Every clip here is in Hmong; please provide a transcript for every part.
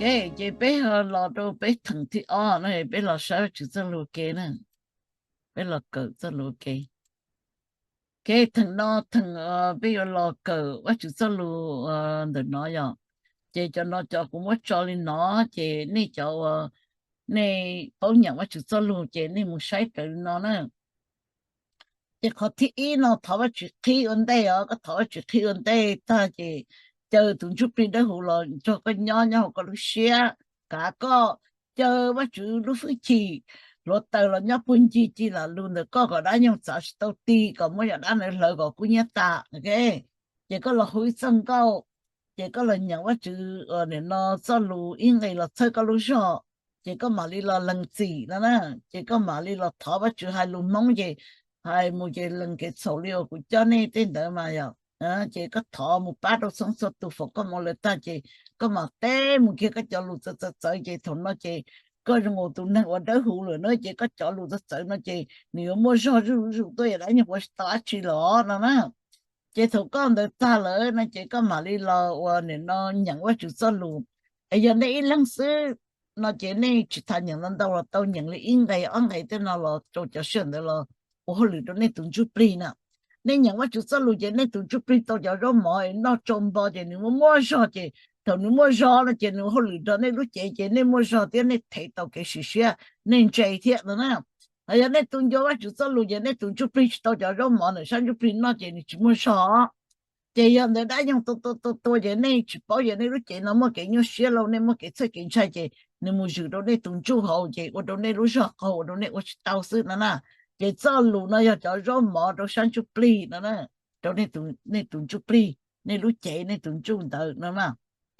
Ok, ces peb ho los rau peb theem thib ob no, peb los saib Vajtswv txoj lus ua ke na. Peb los kawm txoj lus ua ke. Ok, theem no theem peb yuav los kawm Vajtswv txoj lus ntawm no yom. Ces cov no cov kuv muab tso li no, ces nej cov uas nej paub nyeem Vajtswv txoj lus ces nej mus saib raws li no na. Ces qhov thib ib no thov Vajtswv qhib ua ntej os, koj thov Vajtswv qhib ua ntej tag ces caw tus Ntsuj Plig Dawb Huv los nrog koj nyob nyob hauv koj lub siab, kav koj, caw Vajtswv lub hwj chim hluav taws los nyob puag ncig ci lam lus ntawm koj kom dab nyoog txav tsis tau tig, kom muab yam dab ntawd hlawv kom kub hnyiab tas. Ok, ces koj los hu ib txoj nkauj, ces koj los nyeem Vajtswv nim no txoj lus ib nqe los txhawb koj lub zog, ces koj mam li los lees txim no na, ces koj mam li los thov Vajtswv hais lus Hmoob ces hais mus ces lees kev txhaum li uas kuv coj nej tej ntawd mas yom. Ces koj thov mus pab rau txhua txhua tus foom koob hmoov lawm tag ces koj mam teb mus kiag koj cov lus txawv txawv txawv ces thaum no ces koj zoo nkaus tus neeg uas dawb huv lawm na, ces koj cov lus txawv txawv no ces nws yuav muaj zog zuj zus tuaj, yam dab nyoog ua tsis tau dab tsi los no na. Ces thaum koj ntawd tag lawm no ces koj mam li los ua nim no nyeem Vajtswv txoj lus. Es yog nej ib leeg xwb no ces nej tsis tas nyeem ntau ntau los tau, nyeem li ib nqe ob nqe tej no los rau cov sij hawm ntawd los ua hauj lwm rau nej tus ntsuj plig na. Nej nyeem Vajtswv txoj lus ces nej tus ntsuj plig tau cov zaub mov noj tsau npo ces nws muaj muaj zog, ces thaum nws muaj zog no ces nws ua hauj lwm nrog nej lub cev ces nej muaj zog thiab nej thev tau kev sim siab, nej ntse thiab no na. Ho yog nej tu ncua Vajtswv txoj lus ces nej tus ntsuj plig tsis tau cov zaub mov ntawm sab ntsuj plig noj ces nws tsis muaj zog. Ces yog ntawd dab nyoog tua tua tua tua ces nej tsis paub, yog nej lub cev no muaj kev nyuaj siab lauj, nej muaj kev txhawj kev ntshai ces nws mus zwm rau nej tus ntsuj hauv ces ua rau nej lub zog qaug, ua rau nej ua tsis tau xwb no na. Ces txoj lus no yog cov zaub mov rau sab ntsuj plig no na, rau nej tus ntsuj plig, nej lub cev, nej tus ntsuj ntawd no na.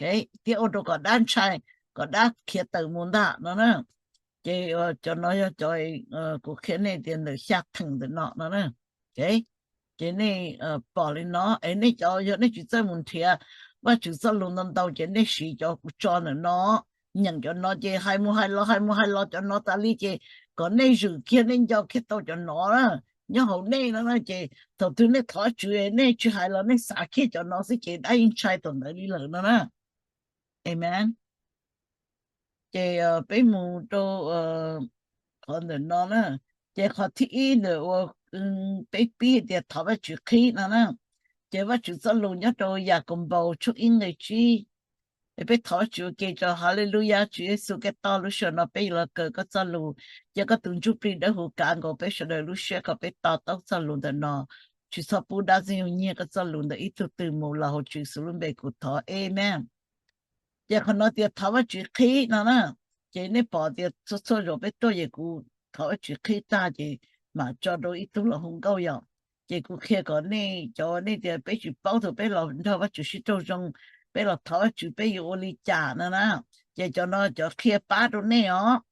Thiab ua rau kom dab ntshai, kom dab khiav tawm mus ntag no na. Ces cov no yog cov kuv qhia nej tias ntawm xya theem ntawm no no na. Ces nej pom li no es nej cov, yog nej tsis txawj mus nrhiav Vajtswv txoj lus ntau ntau ces nej siv cov kuv tso ntawm no, nyeem cov no ces hais mus hais los hais mus hais los cov no tas li ces kom nej zwm kiag, nej nco kiag tau cov no na nyob hauv nej no na. Ces thaum twg nej thov Vajtswv nej tsis hais los nej xav kiag cov no xwb ces dab yeej ntshai thaum ntawd li lawm no na. Amen. Ces peb mus rau qhov ntawm no na. Ces qhov thib ib ntawm uas peb pib tias thov Vajtswv qhib no na, ces Vajtswv txoj lus nyob rau Yakaunpaus tshooj ib nqe tsib. Es peb thov Vajtswv ua ke tso. Haleluyas, Tswv Yexus Khetos, lub sij hawm no peb yuav los kawm koj txoj lus, cia koj tus ntsuj plig dawb huv kav nkaus peb sawv daws lub siab kom peb to taub txoj lus ntawm no. Tsis txhob pub dab ntxwg nyoog nyiag koj txoj lus ntawm ib tug twg mus, los hauv Tswv Yexus lub npe kuv thov, amen. Ces qhov no tias thov Vajtswv qhib no na. Ces nej pom tias txhua txhua zaus peb tuaj ces kuv thov Vajtswv qhib tag ces mam tso rau ib tug los hu nkauj yom. Ces kuv qhia kom nej cov, nej tias peb tsis paub thaum peb los nrog Vajtswv sib raug zoo, peb los thov Vajtswv peb yuav ua li cas no na. Ces cov no cov qhia pab rau nej os.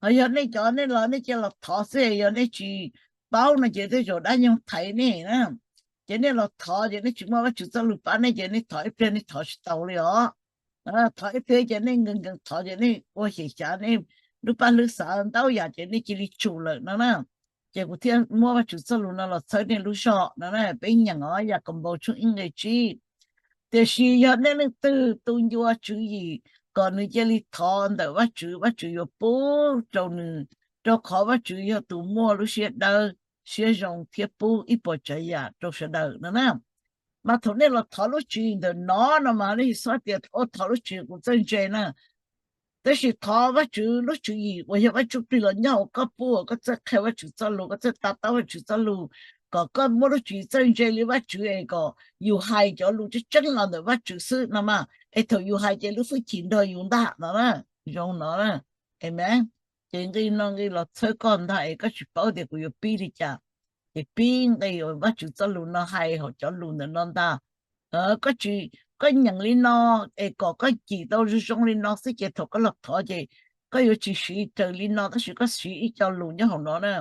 Ho yog nej cov nej los nej cia los thov xwb, yog nej tsis paub no ces tej zaum dab nyoog thaiv nej na. Ces nej los thov ces nej tsis muaj Vajtswv txoj lus pab nej ces nej thov ib pliag nej thov tsis tau li os. Thov ib pliag ces nej nkees nkees thov ces nej ua xyem xyav nej lub paj hlwb xav ntau yam ces nej cia li tsum lawm no na. Ces kuv thiaj muab Vajtswv txoj lus no los txhawb nej lub zog no na. Peb nyeem os, Yakaunpaus tshooj ib nqe tsib. Tiam sis yog nej leej twg tu ncua tswv yim kom nws cia li thov ntawm Vajtswv, Vajtswv yuav pub rau nws, rau qhov Vajtswv yog tus muaj lub siab dawb siab zoo thiab pub ib puas tsav yam rau sawv daws no na. Mas thaum nej los thov lub tswv yim ntawm no no mas nej tsis txhob tias ua thov lub tswv yim kuv txawj ntse na. Tab sis thov Vajtswv lub tswv yim uas yog Vaj Ntsuj Plig los nyob hauv koj pub uas koj txawj qhia Vajtswv txoj lus, koj txawj to taub Vajtswv txoj lus, kom koj muaj lub tswv yim txawj ntse li Vajtswv es kom yus hais cov lus tseeb tseeb los ntawm Vajtswv xwb no mas, es thaum yus hais ces lub hwj chim nrog yus ntag no na. Zoo no na. Amen. Ces nqi no nqi los txhawb koj ntag es koj tsis paub tias kuv yuav pib li cas. Ces pib nqi uas Vajtswv txoj lus no hais hauv cov lus ntawm no ntag. Koj tsis, koj nyeem li no es kom koj cim tau zoo zoo li no xwb ces thaum koj los thov ces koj yuav tsis siv raws li no tab sis koj siv ib co lus nyob hauv no na.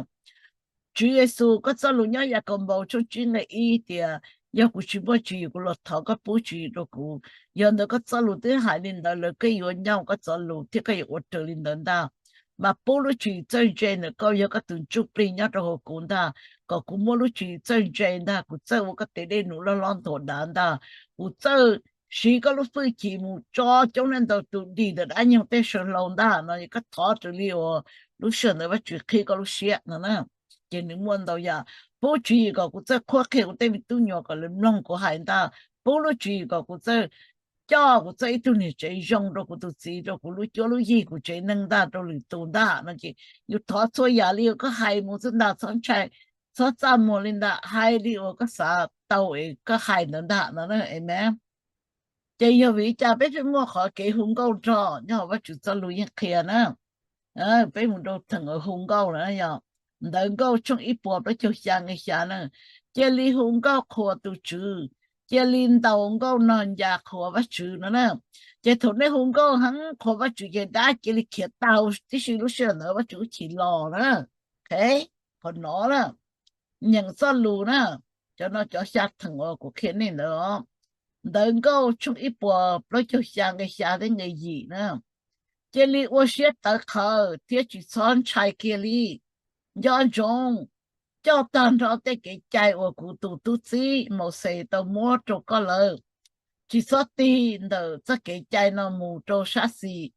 Tswv Yexus, koj txoj lus nyob Yakaunpaus tshooj tsib nqe ib tias, yog kuv tsis muaj tswv yim kuv los thov koj pub tswv yim rau kuv. Yog ntawd koj txoj lus twb hais li ntawd lawm, koj yuav nyob koj txoj lus thiab koj yuav ua raws li ntawd ntag. Mas pub lub tswv yim txawj ntse ntawm koj, yog koj tus ntsuj plig nyob rau hauv kuv ntag, kom kuv muaj lub tswv yim txawj ntse ntag, kuv txawj ua koj tes dej num loj hlob nthuav dav ntag, kuv txawj siv koj lub hwj chim mus tso coob leej ntau tus dim ntawm dab nyoog tej saw hlau ntag no, koj thov raws li uas lub sij hawm ntawd Vajtswv qhib koj lub siab no na. Ces nws muaj ntau yam, pub tswv yim kom kuv txawj qhuab qhia kuv tej me tub nyuam kom lawv mloog kuv hais ntag, pub lub tswv yim kom kuv txawj coj kuv txoj ib tug niam tsev zoo rau kuv tus txiv, rau kuv lub cuab lub yig, kuv tsev neeg ntag, rau lwm tus ntag no. Ces yus thov txhua yam li uas koj hais mus xwb ntag, txhob ntshai, txhob txaj muag li ntag, hais li uas koj xav tau es koj hais ntawd ntag no, amen. Ces yog vim li cas peb thiaj muaj qhov kev hu nkauj nrog nyob hauv Vajtswv txoj lus yeej qhia na. Peb mus rau theem uas hu nkauj na, yog Ntawv Nkauj tshooj ib puas plaub caug xya nqe xya na, cia li hu nkauj qhuas tus Tswv, cia li ntaus nkauj nog ncas qhuas Vajtswv no na. Ces thaum nej hu nkauj heev qhuas Vajtswv ces dab cia li khiav tag huv tib si, lub sij hawm ntawd Vajtswv lub hwj chim los na. Qhov no na, nyeem txoj lus na, cov no cov xya theem uas kuv qhia nej ntawd os. Ntawv Nkauj tshooj ib puas plaub caug xya nqe xya thiab nqe yim na, cia li ua siab tawv qhawv thiab tsis txhob ntshai kiag li. Nco ntsoov coj tag nrho tej kev cai uas kuv tus tub txib Mauxes tau muab rau koj lawm. Tsis txhob tig ntawm txoj kev cai no mus rau sab xis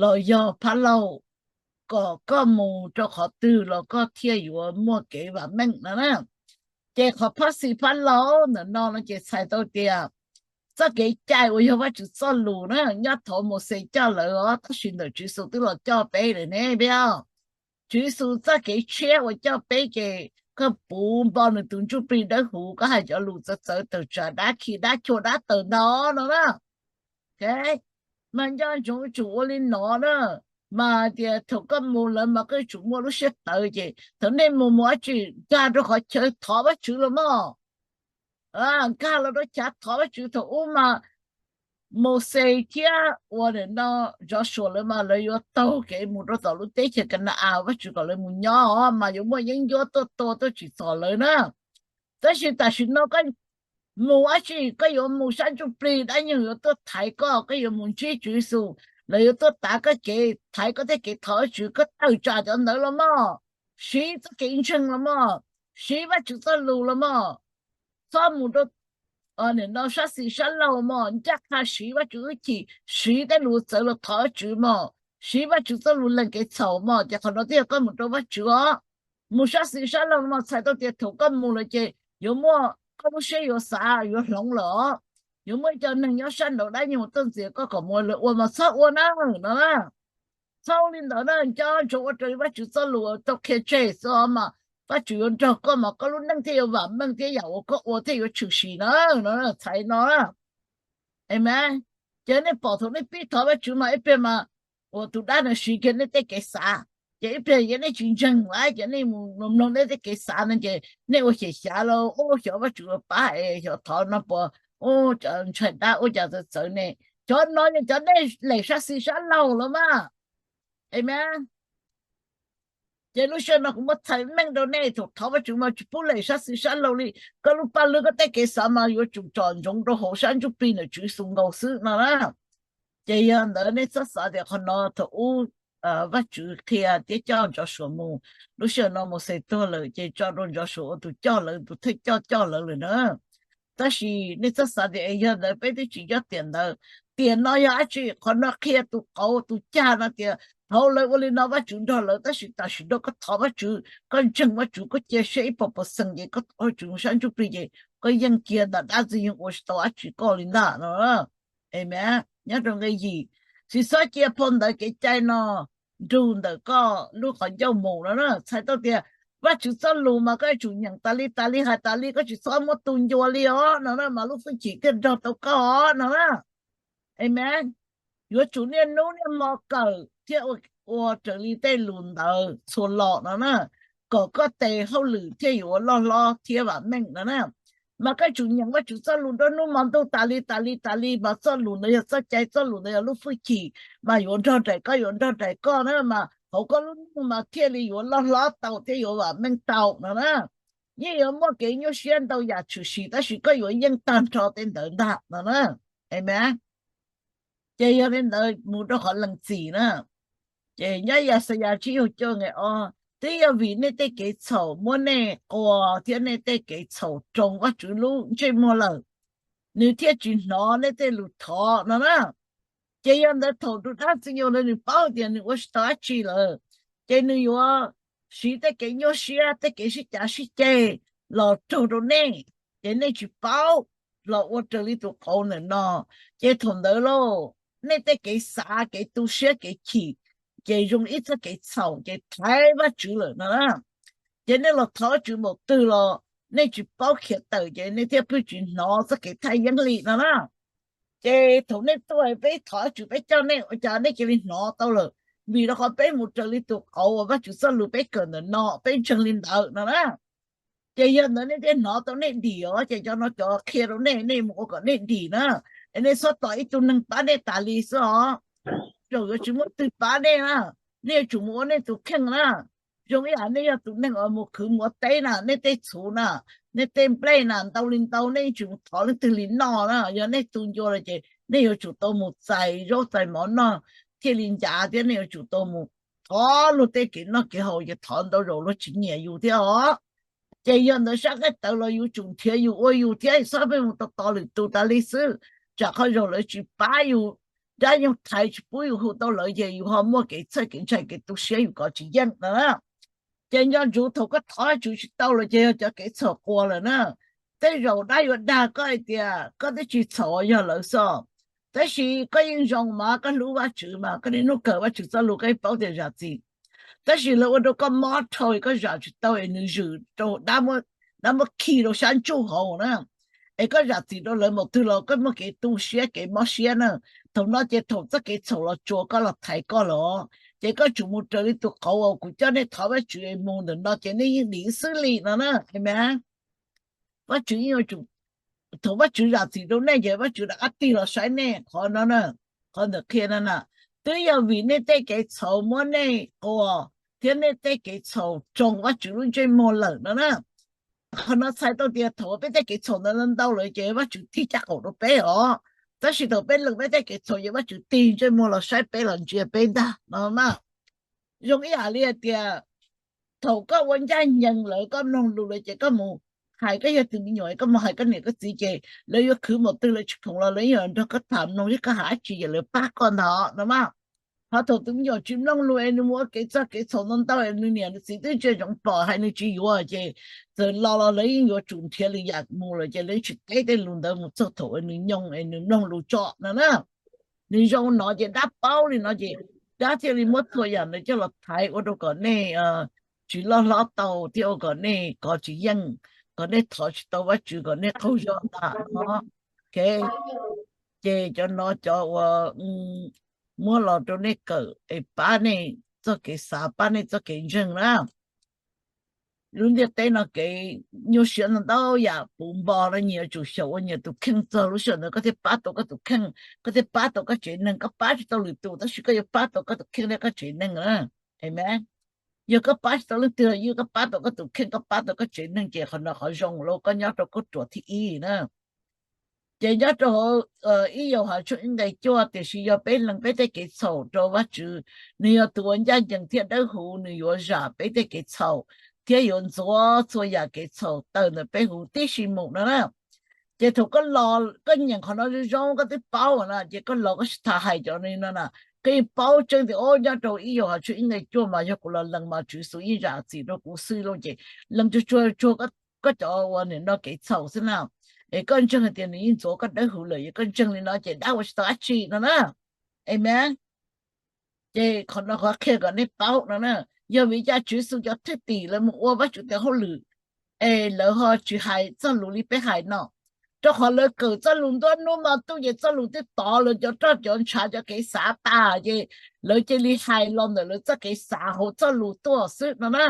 los yog phab laug, kom koj mus rau qhov twg los koj thiaj yuav muaj kev vam meej no na. Ces qhov phab xis phab laug ntawm no no ces txhais tau tias txoj kev cai uas yog Vajtswv txoj lus na, nyob thaum Mauxes coj lawm os, tab sis ntawm Tswv Yexus twb los coj peb lawm ne, peb os. Tswv Yexus txoj kev tshiab uas coj peb ces koj puv npo nws tus ntsuj plig dawb huv, koj hais cov lus txawv txawv tawm tsam dab khi dab chua dab taws ntau no na. Mas nco ntsoov tsum ua li no na, mas tias thaum koj mus lawm mas koj yuav tsum muaj lub siab tawv. Ces thaum nej mus mus dab tsi, nkag rau qhov chaw thov Vajtswv los mog. Nkag los rau chav thov Vajtswv. Thaum ub mas Mauxes thiab uas nim no Joshua lawv mas lawv yuav taug kev mus rau tom lub teb chaws Ka na-as Vajtswv kom lawv mus nyob os, mas yuav muaj yeeb ncuab tuaj tua tuaj tsim txom lawv na. Tab sis tam sim no koj mus dab tsi, koj yuav mus sab ntsuj plig, dab nyoog yuav tuaj thaiv koj, koj yuav mus ntsib Tswv Yexus, lawv yuav tuaj tav koj kev, thaiv koj tej kev thov Vajtswv, koj tawm tsam cov ntawd los mog. Siv txoj kev ntseeg los mog, siv Vajtswv txoj lus los mog. Txhob mus rau nim no sab xis sab laug mog, ncaj qha siv Vajtswv hwj chim, siv tej lus txawv los thov Vajtswv mog, siv Vajtswv txoj lus lees kev txhaum mog, ces qhov no twb yog koj mus rau Vajtswv os. Mus sab xis sab laug no mas txhais tau tias thaum koj mus lawm ces yuav muaj koj lub siab yuav xav yuav hloov lawm os. Yuav muaj ib co neeg nyob sab nraud dab nyoog tuaj ntxias koj kom mus, lawv ua mas txhob ua na no na. Txhob ua li ntawd na, nco ntsoov ua raws li Vajtswv txoj lus tau qhia tseg xwb os, mas Vajtswv yuav nrog koj mas koj lub neej thiaj yuav vam meej thiab yam uas koj ua thiaj yuav tshwm sim na no, txhais no na. Amen. Ces nej pom thaum nej pib thov Vajtswv mas ib pliag mas uas tus dab no siv kiag nej tej kev xav, ces ib pliag yog nej tsis ntseeg lawm ces nej mus mloog nej tej kev xav no ces nej ua xyem xyav los ua xyov Vajtswv ua pab es xyov thov no puas ua ntshai dab ua cas txawv txawv ne. Cov no yog cov nej lem sab xis sab laug los mas. Amen. Ces lub sij hawm no kuv muab txhais meej rau nej, thaum thov Vajtswv mas tsis pub lem sab xis sab laug li. Koj lub paj lwb koj tej kev xav mas yuav tsum tsom ntsoov rau hauv sab ntsuj plig ntawm Tswv Yexus nkaus xwb no na. Ces yog ntawd nej txhob xav tias qhov no thaum ub Vajtswv qhia thiab coj Joshua mus, lub sij hawm no Mauxes tuag lawm ces tso rau Joshua ua tus coj lawv, tus thawj coj coj lawv lawm na. Tab sis nej txhob xav tias es yog ntawd peb twb tsis nyob tiam ntawd. Tiam no yog dab tsi? Qhov no qhia tus qauv tus cag no tias thaum lawv ua li no Vajtswv nrog lawv, tab sis tam sim no koj thov Vajtswv, koj ntseeg Vajtswv, koj cia siab ib puas percent ces koj thov Vajtswv mus sab ntsuj plig ces koj yeej kiag ntag, dab ntxwg nyoog ua tsis tau dab tsi koj li ntag no. Amen. Nyob rau nqe yim, tsis txhob cia phau ntawv kev cai no nrug ntawm koj lub qhov ncauj mus no na. Txhais tau tias Vajtswv txoj lus mas koj yuav tsum nyeem tas li tas li, hais tas li, koj tsis txhob muab tu ncua li os no na, mas lub hwj chim thiaj nrog tau koj os no na. Amen. Yuav tsum niaj hnub niaj hmo kawm thiab ua raws li tej lus ntawd txhua lo no na, kom koj tes hauj lwm thiaj yuav loj hlob thiab vam meej no na. Mas koj yuav tsum nyeem Vajtswv txoj lus nruab hnub hmo ntuj tas li tas li tas li, mas txoj lus ntawd yog txoj cai, txoj lus ntawd yog lub hwj chim, mas yuav nrog nraim koj, yuav nrog nraim koj na, mas hauv koj lub neej mas thiaj li yuav loj hlob tau thiab yuav vam meej tau no na. Yeej yuav muaj kev nyuaj siab ntau yam tshwm sim, tab sis koj yuav yeej tag nrho tej ntawd ntag no na. Amen. Ces yog li ntawd mus rau qhov lees txim na. Ces nyob Yaxayas tsib caug cuaj nqe ob, twb yog vim nej tej kev txhaum muab nej qua thiab nej tej kev txhaum roos Vajtswv lub ntsej muag lawm. nws thiaj tsis hnov nej tej lus thov no na. Ces yog ntawd thaum tus dab ntxwg nyoog ntawd nws paub tias nws ua tsis tau dab tsi lawm, ces nws yuav siv tej kev nyuaj siab, tej kev sib cav sib ceg los raug rau nej, ces nej tsis paub los ua raws li tus qauv ntawm no. Ces thaum ntawd lauj, nej tej kev xav, kev tu siab, kev chim, ces zoo ib txoj kev txhaum ces thaiv Vajtswv lawm no na. Ces nej los thov Vajtswv npaum twg los nej tsis paub khiav tawm, ces nej thiaj pheej tsis hnov txoj kev thaj yeeb li no na. Ces thaum nej tuaj peb thov Vajtswv peb coj nej ua cas nej cia li hnov tau lawm? Vim rau qhov peb mus raws li tus qauv uas Vajtswv txoj lus peb kawm ntawm no, peb ntseeg li ntawd no na. Ces yog ntawd nej thiaj hnov tau nej dim os, ces cov no cov qhia rau nej, nej mus ua kom nej dim na. Es nej txhob tos ib tug neeg pab nej tas li xwb os. Zaum yuav tsis muaj twg pab nej na, nej yuav tsum mus ua nej tus kheej na. Zoo ib yam nej yog tus neeg uas mus khwv mus ua teb na, nej tej txhuv na, nej tej nplej na ntau li ntau, nej yuav tsum mus thov leej twg li noj na. Yog nej tu ncua lawm ces nej yuav tsum tau mus txais zaub txais mov noj thiaj li ncav thiab, nej yuav tsum tau mus thov luag tej kev noj kev haus, ces thov ntau zaus luag tsis nyiam yus thiab os. Ces yog ntawd sab qaib tawv los yus tsum nrhiav yus ua yus thiab, txhob pheej mus tos tos lwm tus tas li xwb. Tsam qhov zaum lawv tsis pab yus, dab nyoog thaiv tsis pub yus hu tau lawv, ces yus ho muaj kev txhawj kev ntshai kev tu siab yus kov tsis yeej no na. Ces nco ntsoov thaum koj thov Vajtswv tsis tau lawm ces yog cov kev txhaum quas lawm na. Tej zaum dab yuav dag koj hais tias koj twb tsis txhaum, yog lawv xwb. Tab sis koj yeej zoo mas, koj hlub Vajtswv mas, koj niaj hnub kawm Vajtswv txoj lus koj yeej paub tias zam txim. Tab sis lawv ua rau koj mob dhau, koj zam tsis tau es nws zwm rau dab muab khi rau sab ntsuj hauv na. Es koj zam txim rau lawv npaum twg los koj muaj kev tu siab kev mob siab na. Thaum no ces thaum txoj kev txhaum los tsuas koj los thaiv koj lawm, ces koj tsum mus raws li tus qauv uas kuv coj nej thov Vajtswv es mus ntawm no ces nej yeej dim xwb li no na. Amees. Vajtswv yeej yuav tsum, thaum Vajtswv zam txim rau nej ces Vajtswv rov qab tig los saib nej. Qhov no na, qhov ntawm qhia no na, twb yog vim nej tej kev txhaum muab nej quas thiab nej tej kev txhaum roos Vajtswv lub ntsej muag lawm no na. Qhov no txhais tau tias thaum peb tej kev txhaum ntawd ntau lawm ces Vajtswv tig caj qaum rau peb os. Tab sis thaum peb lees peb tej kev txhaum ces Vajtswv tig ntsej muag los saib peb los ntsia peb ntag no na. Zoo ib yam li hais tias thaum koj ua ncaj ncees lawm, koj mloog lus lawm ces koj mus hais, koj yog tus me nyuam koj mus hais koj niam koj txiv ces lawv yuav khwv npaum twg lawv tsis khoom los lawv yeej nrog koj tham mloog thiab koj hais dab tsi ces lawv pab koj ntag no mas. Ho thaum tus me nyuam tsis mloog lus es nws mus ua kev txog kev txhaum ntau ntau es nws niam nws txiv twb ntsia ntsoov pom hais nws tsis yuav ces txawm los los lawv yeej yuav tsum nrhiav lwm yam mus lawm ces lawv yeej tsis teb tej lus ntawd mus txog thaum uas nws nyoo es nws mloog lus tso no na. Nws zoo no ces dab paub li no ces dab thiaj li muab txhua yam ntawd coj los thaiv ua rau kom nej tsis loj hlob tau thiab ua kom nej kov tsis yeej, kom nej thov tsis tau Vajtswv, kom nej qaug zog ntag no. Ok, ces cov no cov uas muab los rau nej kawm es pab nej txoj kev xav, pab nej txoj kev ntseeg na. Lub ntiaj teb no kev nyuaj siab ntau ntau yam puv npo no, nyias yuav tsum xyaum ua nyias tus kheej txog lub sij hawm ntawd koj thiaj pab tau koj tus kheej, koj thiaj pab tau koj tsev neeg. Koj pab tsis tau lwm tus tab sis koj yuav pab tau koj tus kheej thiab koj tsev neeg na. Amees. Yog koj pab tsis tau leej twg los yeej koj pab tau koj tus kheej, koj pab tau koj tsev neeg ces qhov no qhov zoo los koj nyob rau kauj ruam thib ib na. Ces nyob rau hauv ib Yauhas tshooj ib nqe cuaj, tiam sis yog peb lees peb tej kev txhaum rau Vajtswv, nws yog tus uas ncaj ncees thiab dawb huv, nws yuav zam peb tej kev txhaum thiab yuav ntxuav txhua yam kev txhaum tawm ntawm peb huv tib si mus no na. Ces thaum koj los koj nyeem qhov no zoo zoo koj twb paub na, ces koj los koj sib tham hais cov no na, koj yeej paub tseeb tias o nyob rau ib Yauhas tshooj ib nqe cuaj mas yog kuv los lees mas Tswv Yexus yeej zam txim rau kuv xwb lauj. Ces lees tsuag tsuag tsuag koj cov uas nim no kev txhaum xwb na, es koj ntseeg hais tias nws yeej ntxuav koj dawb huv lawm, yog koj ntseeg li no ces dab ua tsis tau dab tsi no na. Amees. Ces qhov no qhov qhia kom nej paub no na, yog vim li cas Tswv Yexus cov thwj tim lawv mus ua Vajtswv tes hauj lwm es lawv ho tsis hais txoj lus li peb hais no, rau qhov lawv kawm txoj lus ntuab hnub hmo ntuj ces txoj lus twb tov lawv cov roj cov ntshav cov kev xav tas ces lawv cia li hais los ntawm lawv txoj kev xav hauv txoj lus tuaj xwb no na.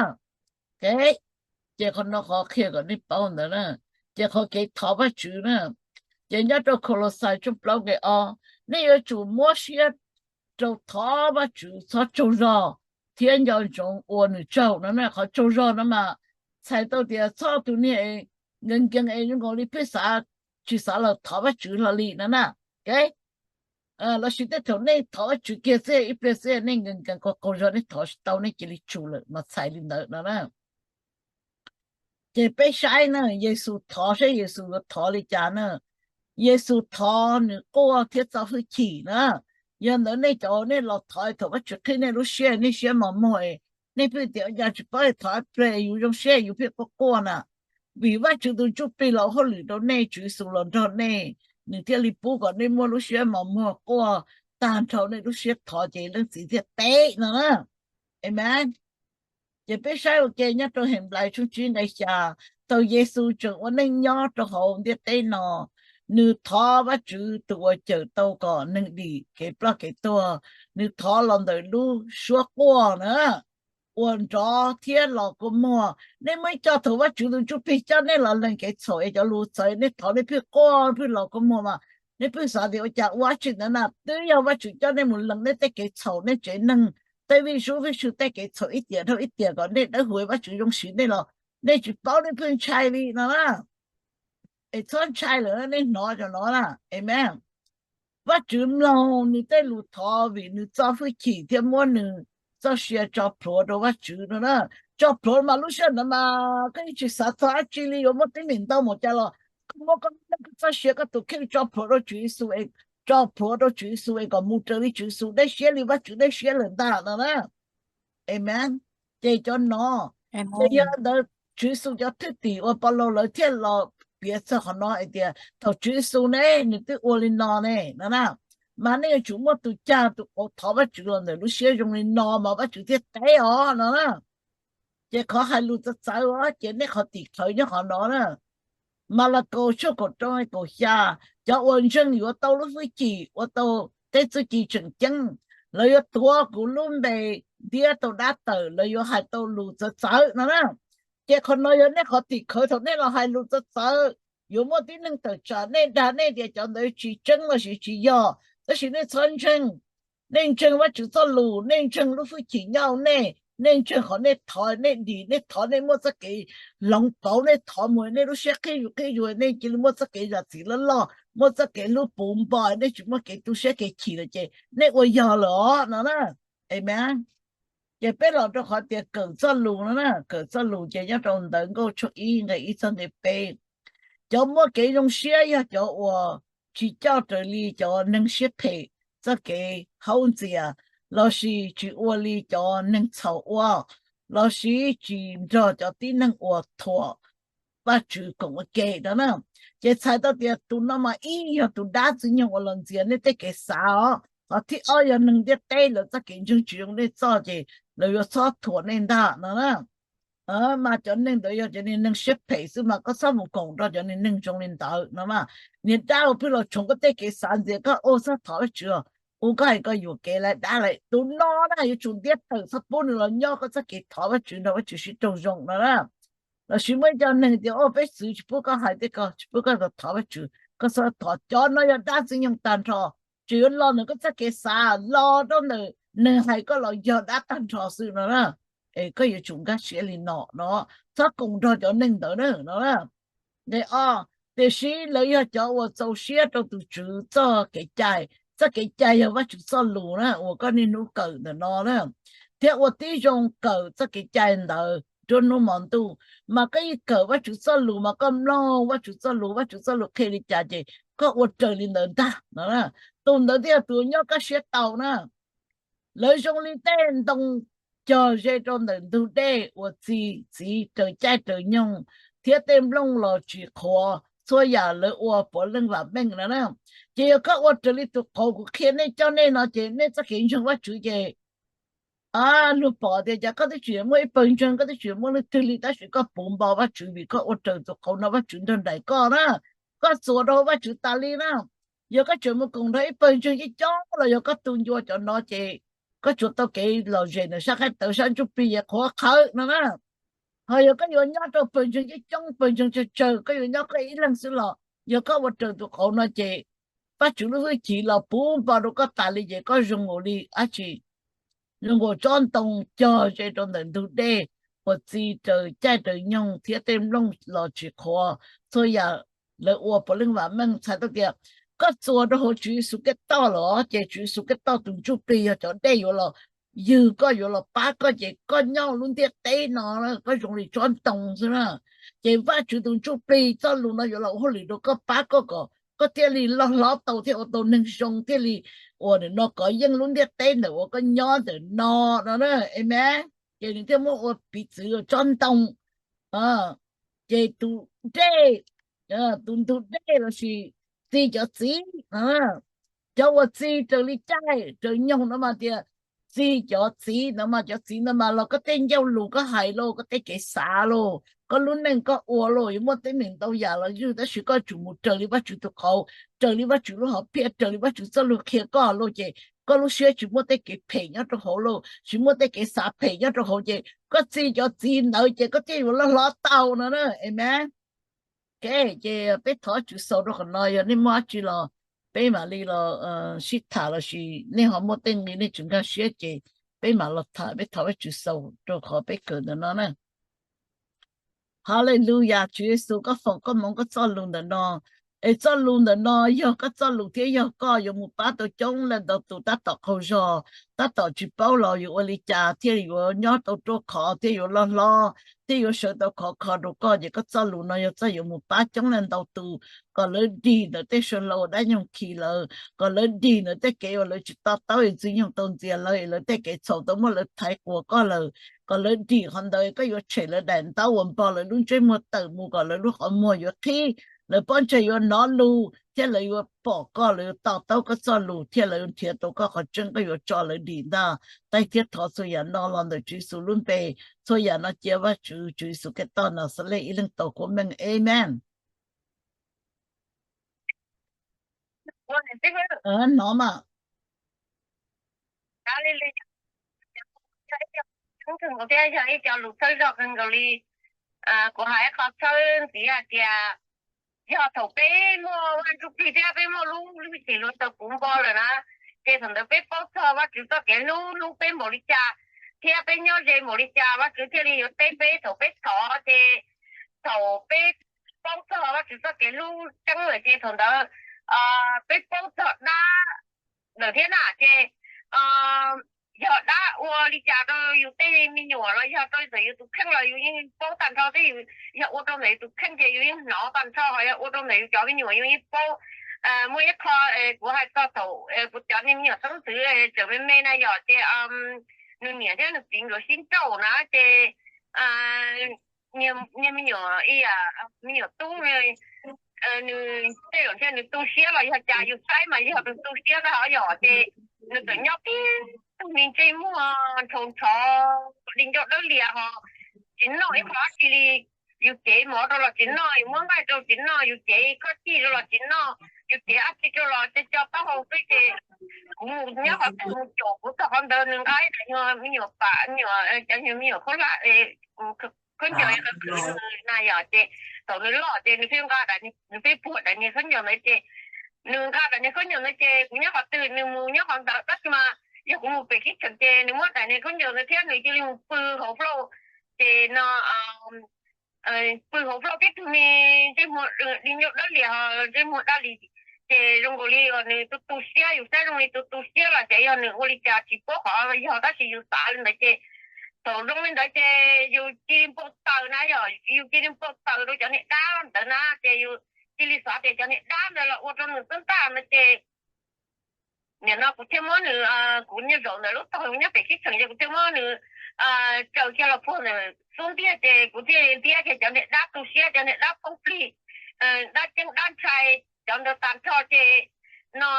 Ces qhov no qhov qhia kom nej paub ntawd na. Ces qhov kev thov Vajtswv na, ces nyob rau Kaulauxais tshooj plaub nqe ob, nej yuav tsum muab siab rau thov Vajtswv txhob tsaug zog thiab nco ntsoov ua nws tsaug no na. Qhov tsaug zog no mas txhais tau tias txhob tus niag nkees nkees es zoo nkaus li pheej xav tsis xav los thov Vajtswv hlo li no na. Lossis tej thaum nej thov Vajtswv kiag xwb ib pliag xwb nej nkees nkees qaug qaug zog nej thov tsis tau nej cia li tsum lawm mas txhais li ntawd no na. Ces peb saib na Yexus thov saib Yexus yuav thov li cas na. Yexus thov nws quaj thiab txo hwj chim na. Yog ntawd nej cov, nej los thov thaum Vajtswv qhib nej lub siab, nej siab mos muag, nej pheej tias ua cas tsis paub thov ib pliag yus zoo siab yus pheej quaj quaj na. Vim Vajtswv tus Ntsuj Plig los ua hauj lwm rau nej, Tswv Yexus los nrog nej, nws thiaj li pub kom nej muaj lub siab mos muag quaj tag nrho nej lub siab thov ces leej txiv thiaj teb no na. Amen. Ces peb saib ua ke nyob rau Henplais tshooj tsib nqe xya, thaum Yexus tseem ua neej nyob rau hauv ntiaj teb no, nws thov Vajtswv tus uas cawm tau kom neeg dim kev ploj kev tuag, nws thov los ntawm lub suab quaj na, uas nrov thiab los kua muag. Nej muaj ib co thaum Vajtswv tus Ntsuj Plig coj nej los lees kev txhaum es cov lus txawv nej thov nej pheej quaj pheej los kua muag mas nej pheej xav tias ua cas ua dab tsi ntawd na. Twb yog Vajtswv coj nej mus lees nej tej kev txhaum, nej tsev neeg, tej vij sub vij sw tej kev txhaum ib tiam dhau ib tiam kom nej dawb huv, Vajtswv zoo siv nej los nej tsis paub, nej pheej ntshai li no na. Es txhob ntshai lawm, nej hnov cov no na. Amen. Vajtswv mloog nws tej lus thov vim nws txo hwj chim thiab muab nws txoj sia tso plhuav rau Vajtswv no na. Tso plhuav mas lub sij hawm ntawd mas koj yeej tsis xav txog dab tsi li, yuav muaj teeb meem ntau npaum cas los koj muab koj lub neej koj txoj sia koj tus kheej tso plhuav rau Tswv Yexus es, tso plhuav rau Tswv Yexus es kom mus raws li Tswv Yexus, dej siab li Vajtswv dej siab lawm ntag no na. Amen. Ces cov no, ces yog ntawd Tswv Yexus cov thwj tim uas Paulus lawv thiaj los piav txog qhov no hais tias thaum Tswv Yexus ne nws twb ua li no ne no na, mas nej yuav tsum muaj tus cag tus qauv thov Vajtswv los ntawm lub siab zoo li no mas Vajtswv thiaj teb os no na. Ces qhov hais lus txawv txawv os ces nej qhov tim khawv nyob qhov no na. Malakaus tshooj kaum rau kaum xya, cov uas ntseeg yuav tau lub hwj chim ua tau tej txuj ci tseem ceeb, lawv yuav tuav kuv lub npe ntiab tau dab tawm, lawv yuav hais tau lus txawv txawv no na. Ces qhov no yog nej qhov tim khawv thaum nej los hais lus txawv txawv, yuav muaj tib neeg tawm tsam nej, dag nej tias cov ntawd tsis tseeb los sis tsis yog, tab sis nej txhob ntseeg. Nej ntseeg Vajtswv txoj lus, nej ntseeg lub hwj chim nyob hauv nej, nej ntseeg qhov nej thov nej dim, nej thov nej muaj txoj kev hloov pauv, nej thov mus nej lub siab qhib zus qhib zus, nej cia li muaj txoj kev zam txim loj loj, muaj txoj kev hlub puv npo, nej tsis muaj kev tu siab kev chim lawm ces nej ua yog lawm os no na. Amen. Ces peb los rau qhov tias kawm txoj lus no na, kawm txoj lus ces nyob rau ntawv Nkauj tshooj ib nqe ib txog nqe peb. Cov muaj kev zoo siab yog cov uas tsis coj raws li cov neeg siab phem txoj kev haub ntxias, lossis tsis ua li cov neeg txhaum ua, lossis tsis nrog cov tib neeg uas thuam Vajtswv koom ua ke no na. Ces txhais tau tias tus no mas ib yog tus dab Ntxwg Nyoog uas los ntxias nej tej kev xav os, qhov thib ob yog neeg ntiaj teb lawv txoj kev ntseeg tsis zoo nej txoj ces lawv yuav txhob thuam nej ntag no na. Mas cov neeg ntawd yog cov neeg siab phem xwb mas koj txhob mus koom nrog cov neeg zoo li ntawd no mas. Niag dab uas pheej los tshoov koj tej kev xav ntxias koj ua txhob thov Vajtswv, ua koj hais koj yuam kev lawm dab lawm, tus no na yuav tsum ntiab tawm, txhob pub nws los nyob koj txoj kev thov Vajtswv nrog Vajtswv sib raug zoo no na. Lossis muaj ib co neeg tias ua peb txwv tsis pub koj hais tej ko, tsis pub koj thov Vajtswv, koj txhob thov, cov no yog dab Ntxwg Nyoog tag nrho. Tseem yuav los ntawm koj txoj kev xav, los rau ntawm neeg hais koj los yog dab tag nrho xwb no na. Es koj yuav tsum nkag siab li no no, txhob koom nrog cov neeg ntawd na no. Nqe ob, tiam sis lawv yog cov uas txaus siab rau tus Tswv txoj kev cai, txoj kev cai yog Vajtswv txoj lus na uas koj niaj hnub kawm ntawm no na, thiab ua tib zoo kawm txoj kev cai ntawd nruab hnub hmo ntuj. Mas koj yeej kawm Vajtswv txoj lus mas koj mloog Vajtswv txoj lus, Vajtswv txoj lus qhia li cas ces koj ua raws li ntawd ntag no. Tus ntawd thiaj yog tus nyob kaj siab tau na. Lawv zoo li tej ntoo cog ze rau ntawm ntug dej uas txi txiv raws caij raws nyoog, thiab tej nplooj los tsis qhuav, txhua yam lawv ua puav leej vam meej no na. Ces yog koj ua raws li tus qauv kuv qhia nej coj nej no ces nej txoj kev ntseeg Vajtswv ces luag pom tias cas koj twb tsis muaj ib pawg ntseeg, koj twb tsis muaj leej twg li tab sis koj puv npo Vajtswv vim koj ua raws tus qauv no Vajtswv nrog nraim koj na. Koj txuas rau Vajtswv tas li na. Yog koj tseem mus koom nrog ib pawg ntseeg coob coob los yog koj tu ncua cov no ces koj tsuas tau kev lom zem ntawm sab qhaib tawv, sab ntsuj plig ces qhuav qhawv no na. Ho yog koj yuav nyob rau pawg ntseeg coob coob, pawg ntseeg tsawg tsawg, koj yuav nyob koj ib leeg xwb los yog koj ua raws tus qauv no ces Vajtswv lub hwj chim los puv npo rau koj tas li ces koj zoo nkaus li dab tsi, zoo nkaus tsob ntoo cog ze rau ntawm ntug dej uas txi raws caij raws nyoog, thiab tej nplooj los tsis qhuav, txhua yam lawv ua puav leej vam meej. Txhais tau tias koj txuas rau hauv Tswv Yexus Khetos lawm ces Tswv Yexus Khetos tus ntsuj plig yog cov dej yuav los ywg koj, yuav los pab koj ces koj nyob lub ntiaj teb no koj zoo li tsob ntoo xwb na. Ces Vajtswv tus ntsuj plig txoj lus no yuav los ua hauj lwm rau koj, pab koj kom koj thiaj li loj hlob tau thiaj ua tau neeg zoo thiaj li uas nim no kov yeej lub ntiaj teb ntawm uas koj nyob ntawm no no na. Amen. Ces nws thiaj muab ua piv txwv tsob ntoo. Ces tus dej, tus ntug dej lossis txi cov txiv, cov uas txi raws li caij raws nyoog no mas tias txi cov txiv no mas cov txiv no mas los koj tej ncauj lus koj hais lauj, koj tej kev xav lauj, koj lub neej koj ua lauj, yuav muaj teeb meem ntau yam los yog tab sis koj tsum mus raws li Vajtswv tus qauv, raws li Vajtswv lub hom phiaj, raws li Vajtswv txoj lus qhia koj lauj, ces koj lub siab tsis muaj tej kev phem nyob rau hauv lauj, tsis muaj tej kev xav phem nyob rau hauv, ces koj txi cov txiv ntawd ces koj thiaj yuav loj hlob tau no na. Amen. Ok, ces peb thov Tswv xaus rau qhov no, yog nej muaj dab tsi los peb mam li los sib tham lossis nej ho muaj tej nqi nej tsis nkag siab ces peb mam los tham, peb thov Vajtswv xaus rau qhov peb kawm ntawm no na. Hallelujah, Tswv Yexus, koj foom koj hmoov koj txoj lus ntawm no, es txoj lus ntawm no yog koj txoj lus thiab yog koj yuav mus pab tau coob leej ntau tus tab tom qaug zog, tab tom tsis paub los yuav ua li cas thiaj yuav nyob tau ruaj khov thiaj yuav loj hlob thiaj yuav sawv tau khov kho rau koj. Ces koj txoj lus no yog txoj yuav mus pab coob leej ntau tus kom lawv dig ntawm tej saw hlau uas dab nyoog khi lawv, kom lawv dig ntawm tej kev uas lawv tsis to taub es Ntxwg Nyoog tau ntxias lawv es lawv tej kev txhaum tau muab lawv thaiv quas koj lawm, kom lawv dig qhov ntawd koj yuav tshem lawv daim ntaub uas npog lawv lub ntsej muag tawm mus kom lawv lub qhov muag yuav qhib, lawv pob ntseg yuav hnov lus thiab lawv yuav pom koj, lawv yuav to taub koj txoj lus thiab lawv yuav nrhiav tau koj qhov tseeb koj yuav tso lawv dim ntag. Taij thiab thov txhua yam no los ntawm Tswv Yexus lub npe, txhua yam no cia Vajtswv Tswv Yexus Khetos Naxales ib leeg tau khuv meej, amen. Hnov mas. Thiab yog ib co lus txhawb zog kawg nkaus li. Kuv hais ib qho txhawb ntxiv hais tias yog thaum peb muaj Vaj Ntsujplig thiab peb muaj lub hwj chim hluav taws puv npo lawm na, ces thaum ntawd peb paub txog Vajtswv txoj kev hlub hlub peb npaum li cas thiab peb nyob ze npaum li cas, Vajtswv thiaj li yuav teb peb thaum peb thov. Ces thaum peb paub txog Vajtswv txoj kev hlub tseeb lawm ces thaum ntawd peb paub txog dab lawm thiab na. Ces yog dab ua li cas rau yus tej me nyuam los yog rau ntawm yus tus kheej los yus yeej paub tag nrho thiab. Yog ua rau ntawm yus tus kheej ces yus yeej hnov tag nrho, ho yog ua rau ntawm yus cov me nyuam yus yeej paub. Muaj ib qho kuv hais txog thaum kuv cov niag me nyuam xeeb ntxwv tseem me me na yom, ces nws niam thiab nws txiv nkawd sib nrauj na, ces niag me nyuam, me nyuam tub nws tej zaum ntshe nws tu siab los yog cas, yus saib mas yog nws tu siab ntag yom, ces nws txawm nyob tib tug me ntsej muag ntshaus ntsho, di ncauj dawb lias ho tsis noj ib qho dab tsi li. Yus cev mov rau los tsis noj, yus muab nqaij rau tsis noj, yus cev khob cij rau los tsis noj, yus cev dab tsi rau los co taub hau xwb. Ces kuv mus nyob qhov twg mus caum kuv txog qhov ntawd nws nqa ib daim nyuag me nyuam pam, me nyuam, cov nyuag me nyuam khaub hlab, khaub ncaws na yom. Ces thaum nws loj ces nws pheej nqa, nws pheej puag daim niag khaub ncaws ntawd ces nws nqa daim niag khaub ncaws ntawd ces kuv nyob qhov twg nws mus nyob qhov ntawd. Tab sis mas yog kuv mus pem khib tseem ces nws muab daim niag khaub ncaws ntawd thiab nws cia li mus pw hauv flauj. Ces no pw hauv flauj tib tug me ntsej muag di ncauj dawb lias ho ntsej muag daj li. Ces zoo nkaus li nws tu tu siab, yus saib zoo li tu tu siab los xyov yog nws ua li cas tsis paub qhov yog, tab sis yus xav li ntawd ces thaum zoo li ntawd ces yus cia li npau taws na yom, yus cia li npau taws rau cov niag dab ntawd na, ces yus cia li xav tias cov niag dab ntawd los ua rau nws xwb ntag no ces nim no kuv thiaj muab nws, kuv niag zaum ntawm lub tog nyob pem khib tseem ces kuv thiaj muab nws tsaws kiag los puag ntawm xub ntiag ces kuv thiaj ntiab kiag cov niag dab tu siab, cov niag dab poob plig, dab ceeb dab ntshai, cov ntawd tag nrho ces no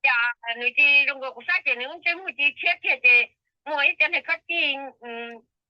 cas nws cia zoo nkaus kuv saib ces nws lub ntsej muag cia tshiab kiag ces muaj ib cov niag khob cij,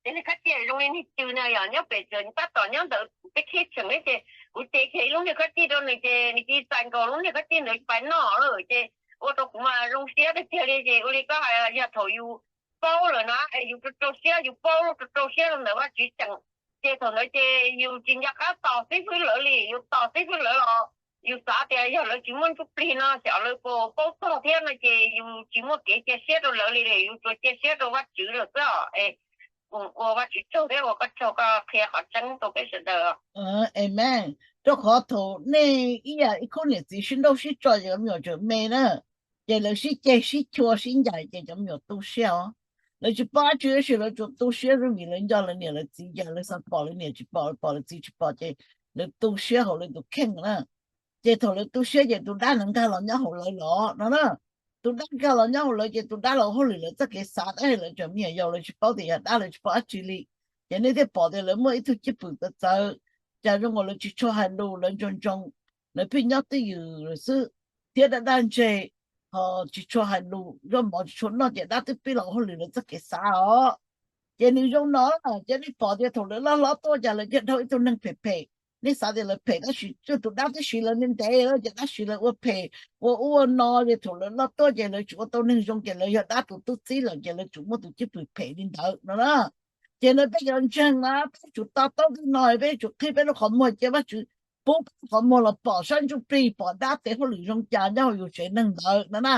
cov niag khob cij zoo li niag cw na yom, nyob pem tseem tab tom nyob ntawm peb khib tseem ces kuv cev kiag ib lub niag khob cij rau nws ces nws cia txais nkaus lub niag khob cij ntawd pais noj lawm ces ua rau kuv mas zoo siab tiag tiag li. Ces ua li koj hais yog thaum yus paub lawm na, yus rau rau siab, yus paub rau rau siab rau ntawm Vajtswv tseem, ces thaum ntawd ces yus tsis nco qab tos xib fwb lawv li, yus tos xib fwb lawv los yus xav tias yog lawv tsis muaj ntsuj plig no xyov lawv puas paub txog thiab no ces yus tsis muaj kev cia siab rau lawv li, yus tsuas cia siab rau Vajtswv lawm xwb os. Ua Vajtswv tsaug thiab ua koj tsaug koj qhia qhov tseeb rau peb sawv daws. Amen. Rau qhov thaum nej ib yam ib khub niam txiv sib nrauj sib tso ces cov me nyuam tseem me na, ces lawv sib ceg sib chua sib ncaim ces cov me nyuam tu siab os. Lawv tsis paub dab tsi tab sis lawv tsuas tu siab xwb vim lawv nco lawv niam lawv txiv, ces lawv xav pom lawv niam tsis pom, pom lawv txiv tsis pom ces lawv tu siab hauv lawv tus kheej na. Ces thaum lawv tu siab ces tus dab nws nkag los nyob hauv lawv los no na. Tus dab nkag los nyob hauv lawv ces tus dab los ua hauj lwm lawv txoj kev xav, tab sis lawv tseem me nyuam yaus, lawv tsis paub tias yog dab, lawv tsis paub dab tsi li. Ces nej thiaj pom tias lawv muaj ib tug cwj pwm txawv txawv, cas zoo nkaus lawv tsis tshua hais lus, lawv ntsoog ntsoog, lawv pheej nyob twj ywm lawm xwb, thiab daj daj ntseg, ho tsis tshua hais lus, zaub mov tsis tshua noj, ces dab twb pib los ua hauj lwm lawv txoj kev xav os. Ces nws zoo no, ces nej pom tias thaum lawv loj hlob tuaj cas lawv thiaj dhau ib tug neeg phem phem. Nej xav tias lawv phem tab sis tus dab twb siv lawv ntev ntev lawm, ces dab siv lawv ua phem, ua ub ua no, ces thaum lawv loj tuaj ces lawv tsis ua tau neeg zoo, ces lawv yog dab tus tub txib lawm, ces lawv tsuas muaj tus cwj pwm phem li ntawd no na. Ces lawv pheej yuav ntseeg na, peb yuav tsum to taub tej no, peb yuav tsum qhib peb lub qhov muag, cia Vajtswv pub peb lub qhov muag los pom sab ntsuj plig, pom dab tes hauj lwm zoo cas nyob hauv yus tsev neeg ntawd no na.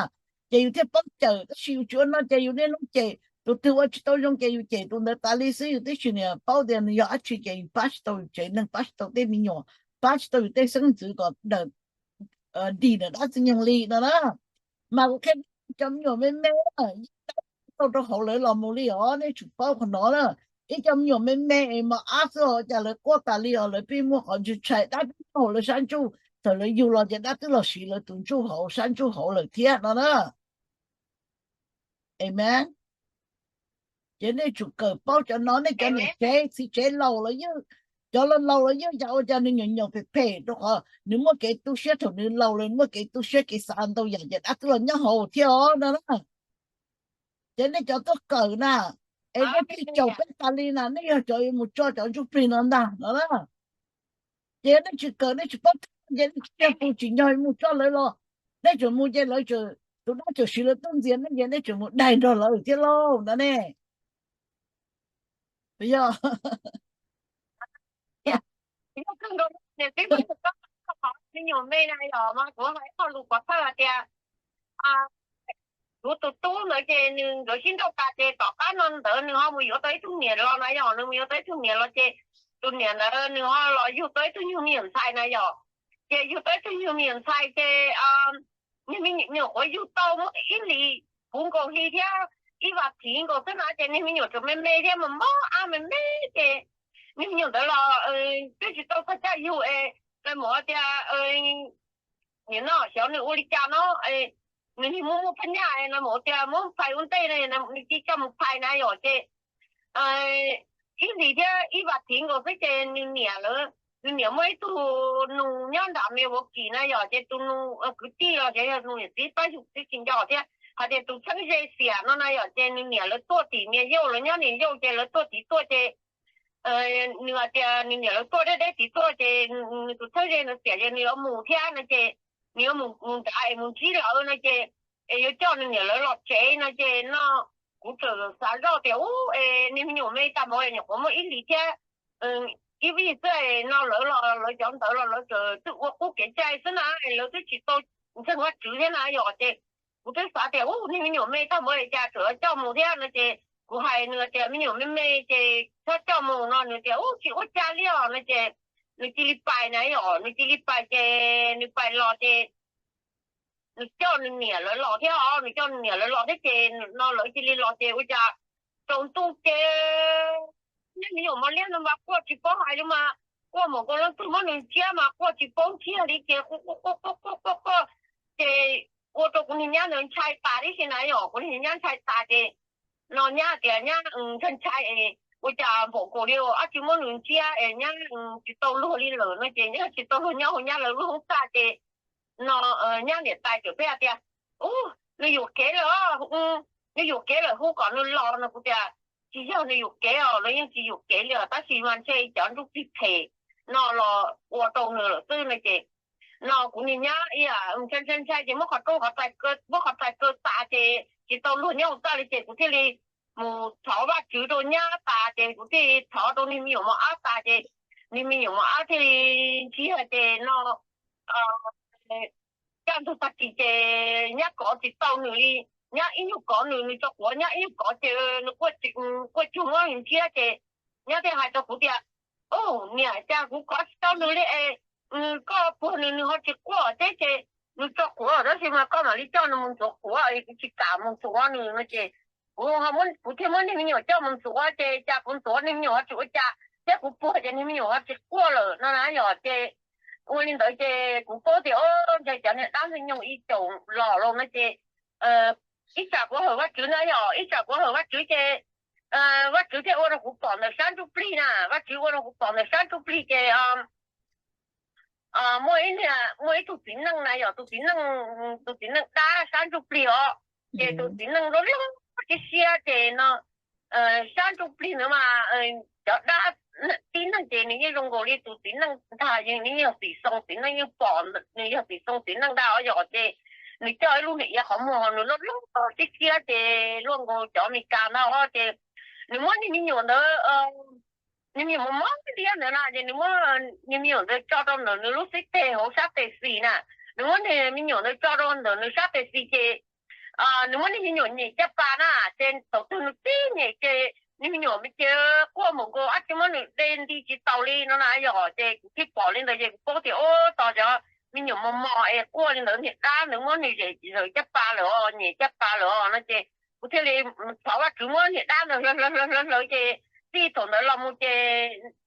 Ces yus thiaj paub cawm, tab sis yus tsis ua no ces yus niaj hnub cem, tus twg ua tsis tau zoo ces yus cem tus ntawd tas li xwb, yus twb tsis niam paub tias nws yog dab tsi, ces yus pab tsis tau yus tsev neeg, pab tsis tau tus tsev neeg, pab tsis tau yus tej xeeb ntxwv kom dawm, dig ntawm dab txwv nyoog li no na. Mas kuv qhia cov me nyuam me me, yeej dab tau rau hauv lawv los mus li os, nej tsum paub qhov no na. Ib cov me nyuam me me es mos ab xwb os, cas lawv quaj tas li os, lawv pheej muaj qhov ntshai ntshai, dab twb nyob hauv lawv sab ntsuj, thaum lawv yug los ces dab twb los siv lawv tus ntsuj hauv sab ntsuj hauv lawm thiab no na. Amen. Ces nej tsum kawm paub cov no, nej cov niam tsev txiv tsev laus los yeej, cov laus laus los yeej cas ua cas nws nyaum nyaum phem phem, rau qhov nws muaj kev tu siab, thaum nws laus lawm muaj kev tu siab kev xav ntau yam ces dab twb los nyob hauv thiab os no na. Ces nej cov tuaj kawm na, es nej pheej caum peb tas li na, nej yog cov yuav mus tso cov ntsuj plig no ntag no na. Ces nej tsis kawm, nej tsis paub, ces nej tsis yog tus tsim nyog mus tso lawv los, nej tseem mus ces lawv, tus dab tseem siv lawv tuaj ntxias nej, ces nej tseem mus daig nrog lawv thiab lauj no ne. Yog me nyuam me na yog mas kuv hais ib qho lus pov thawj hais tias kuv tus tub ntawd ces nws nkawd sib nrauj tas ces tom qab no ntawd nws ho mus yuav tau ib tug niam los na, yog nws mus yuav tau ib tug niam los ces tus niam ntawd nws ho los yug tau ib tug nyuag me nyuam ntxhais na yog. Ces yug tau ib tug nyuag me nyuam ntxhais ces niag me nyuam qhuav yug tau muaj ib hlis puv nkaus hli thiab ib vas thiv nkaus xwb na, ces niag me nyuam tseem me me thiab mas mob ab me me ces niag me nyuam ntawd los twb tsis tau txog caij yug es lawv mus tias nim no xyov nws ua li cas no, nws niag muaj muaj phaj nyaj no mus tias muab phais ua ntej no, nws cia coj mus phais na yom. Ces ib hlis thiab ib vas thiv nkaus xwb ces nws niam lawv, nws niam muaj ib tug nus nyob nram Milwaukee na yom, ces tus nus kwv tij los xyov yog nus niam txiv pab yug txiv tsis nco thiab hais tias tus txheeb ze xiam no na yom, ces nws niam lawv tuaj tim Niam Yauj, lawv nyob Niam Yauj ces lawv tuaj tim tuaj ces nws hais tias nws niam lawv tuaj deb deb tim tuaj ces nws tus txheeb ze nws xiam ces nws yuav mus thiab no ces nws yuav mus mus nrad es mus ntsib lawv no ces es yuav coj nws niam lawv los tsev no ces no kuv txawm xav zoj tias ub es niag me nyuam me tag npaum nyuam qhuav muaj ib hlis thiab ib vij xwb no lawv los lawv cov ntawd los lawv txawm twb ua qub kev cai xwb na, lawv twb tsis tau ntseeg Vajtswv thiab na yom. Ces kuv twb xav tias ub niag me nyuam me tag npaum li cas tseem coj mus thiab no ces kuv hais nws tias me nyuam me me ces txhob coj mus no nws tias ub tsis ua cas li os no ces nws cia li pais na yom, nws cia li pais ces nws pais los ces nws coj nws niam lawv los thiab os, nws coj nws niam lawv los thiab ces no lawv cia li los ces ua cas tsaus ntuj ces niag me nyuam mos liab no mas quaj tsis paub hais li mas, quaj mus ua leej twg muab nws ntsiab mas quaj tsis paub ntsiag li ces quaj quaj quaj quaj quaj quaj ces ua rau kuv niag nyab ntawd ntshai tas tib si na yom, kuv niag nyab ntshai tas ces no nyab tias nyab ntshai ntshai es ua cas npaum nkaus li dab tsi muab nws ntsiab es nyab tsis tau luag li lawm no ces nyab tsis tau luag nyob hauv nyab lawv lub hoob txaj ces no nyab niam tais txawm pheej hais tias ub nws yuam kev lawm, nws yuam kev lawm hu kom nws los no kuv tias tsis yog nws yuam kev os, lawv yeej tsis yuam kev li os, tab sis mas ntshe cov ntsuj plig phem no los ua rau nws lawm xwb no ces no kuv niag nyab ntshai ntshai ntshai ces muab qhov rooj qhov txhais, muab qhov txhais kaw tas ces tsis tau luag nyob hauv txaj li ces kuv thiaj li mus thov Vajtswv rau nyab tas ces kuv thiaj li thov rau niag me nyuam mos ab tas ces niag me nyuam mos ab thiaj li ntsiag ces no kaj ntug tag kis ces nyab kov tsis tau nws li, nyab ib nyuag kov nws, nws tso quav nyab ib nyuag kov ces nws quaj cuag muab nws ntsiab ces nyab thiaj hais rau kuv tias ub niam, cas kuv kov tsis tau nws li es koj puag nws nws ho tsis quaj thiab ces nws tso quav tab sis mas koj mam li coj nws mus ntxuav quav, kuv tsis kam mus ntxuav nws no ces kuv, kuv thiaj muab niag me nyuam coj mus ntxuav ces cas kuv ntxuav niag me nyuam ho tsis ua cas thiab kuv puag ces niag me nyuam ho tsis quaj lawm no na yom. Ces ua li ntawd ces kuv paub tias o, ntshe cov niag dab ntxwg nyoog ib caum los los no ces ib tsam kuv hawm Vajtswv na yom, ib tsam kuv hawm Vajtswv ces Vajtswv thiaj ua rau kuv pom ntawm sab ntsuj plig na, Vajtswv ua rau kuv pom ntawm sab ntsuj plig ces muaj ib, muaj ib tug txiv neej na yom, tus txiv neej, tus txiv neej dab sab ntsuj plig os, ces tus txiv neej loj loj siab siab ces no sab ntsuj plig ntawd mas cov dab tib neeg ces nws yeej zoo nkaus li tus txiv neej ntag, nws yeej yog txiv xoo txiv neej yeej pom nws yog txiv xoo txiv neej ntag os yom, ces nws coj ib lub niam iav qhov muag nws loj loj siab siab ces luaj nkaus cov Amelikas ntag os, ces nws muab niag me nyuam ntawd, niag me nyuam mos mos liab ntawd na ces nws muab niag me nyuam ntawd tso rau ntawm nws lub xib teg hauv sab tes xis na, nws muab niag me nyuam ntawd tso rau ntawm nws sab tes xis ces nws muab niag me nyuam nyem caj pas na, ces thaum twg nws tib nyem ces niag me nyuam ces quaj npaum nkaus dab tsi muab nws de nti tsis taus li no na yom, ces kuv thiaj pom li ntawd ces kuv paub tias o, tos cov me nyuam mos mos es quaj li ntawd niag dab ntawd muab nws zem zawm caj pas lawm os, nyem caj pas lawm os no ces kuv thiaj li thov Vajtswv muab niag dab ntawd hlawv hlawv hlawv hlawv ces txij thaum ntawd los mus ces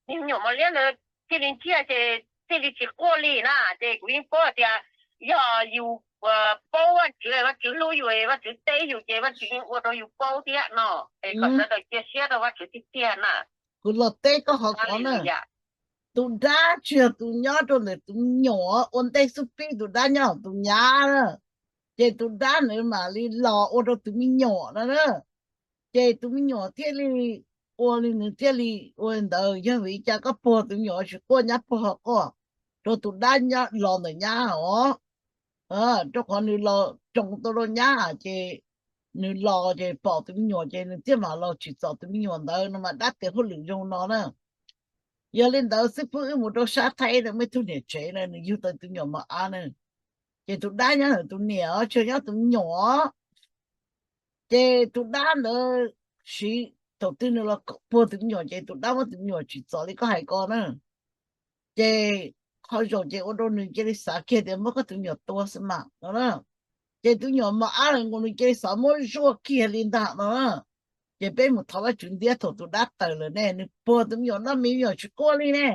niag me nyuam mos liab ntawd thiaj li ntsiag ces thiaj li tsis quaj li na, ces kuv yeej paub hais tias yog yus paub Vajtswv, Vajtswv hlub yus, Vajtswv teb yus ces Vajtswv yeej ua rau yus paub thiab no, es kom sawv daws cia siab rau Vajtswv tiag tiag na. Kuv los teb koj qhov ko na, tus dab tsis yog tus nyob rau ntawm tus me nyuam, ua ntej xub pib tus dab nyob hauv tus nyab na, ces tus dab nws mam li los ua rau tus me nyuam no na, ces tus me nyuam thiaj li ua li nws thiaj li ua li ntawd. Yog vim li cas koj puag tus me nyuam tsis quaj, nyab puag ho quaj, rau tus dab los ntawm nyab os, rau qhov nws los tsoo tau rau nyab ces nws los ces pom tus me nyuam ces nws thiaj mam los tsim txom tus me nyuam ntawd no mas dab tes hauj lwm zoo no na. Yog li ntawd xwb pub wb mus rau sab Thaib ntawd muaj ib tug niam tsev na, nws yug tau tus me nyuam mos ab na, ces tus dab nyob ntawm tus niam os, tsis nyob tus me nyuam os. Ces tus dab ntawd siv thaum twg nws los puag tus me nyuam ces tus dab muab tus me nyuam tsim txom li koj hais ko na. Ces qhov zaum ces ua rau nws cia li xav kiag tias muab koj tus me nyuam tua xwb mas no na. Ces tus me nyuam mos ab los nkaus nws cia li xav muab zuaj kiag li ntag no na. Ces peb mus thov Vajtswv ntiab thaum tus dab tawm lawm ne, nws puag tus me nyuam noj mis, me nyuam tsis quaj li ne.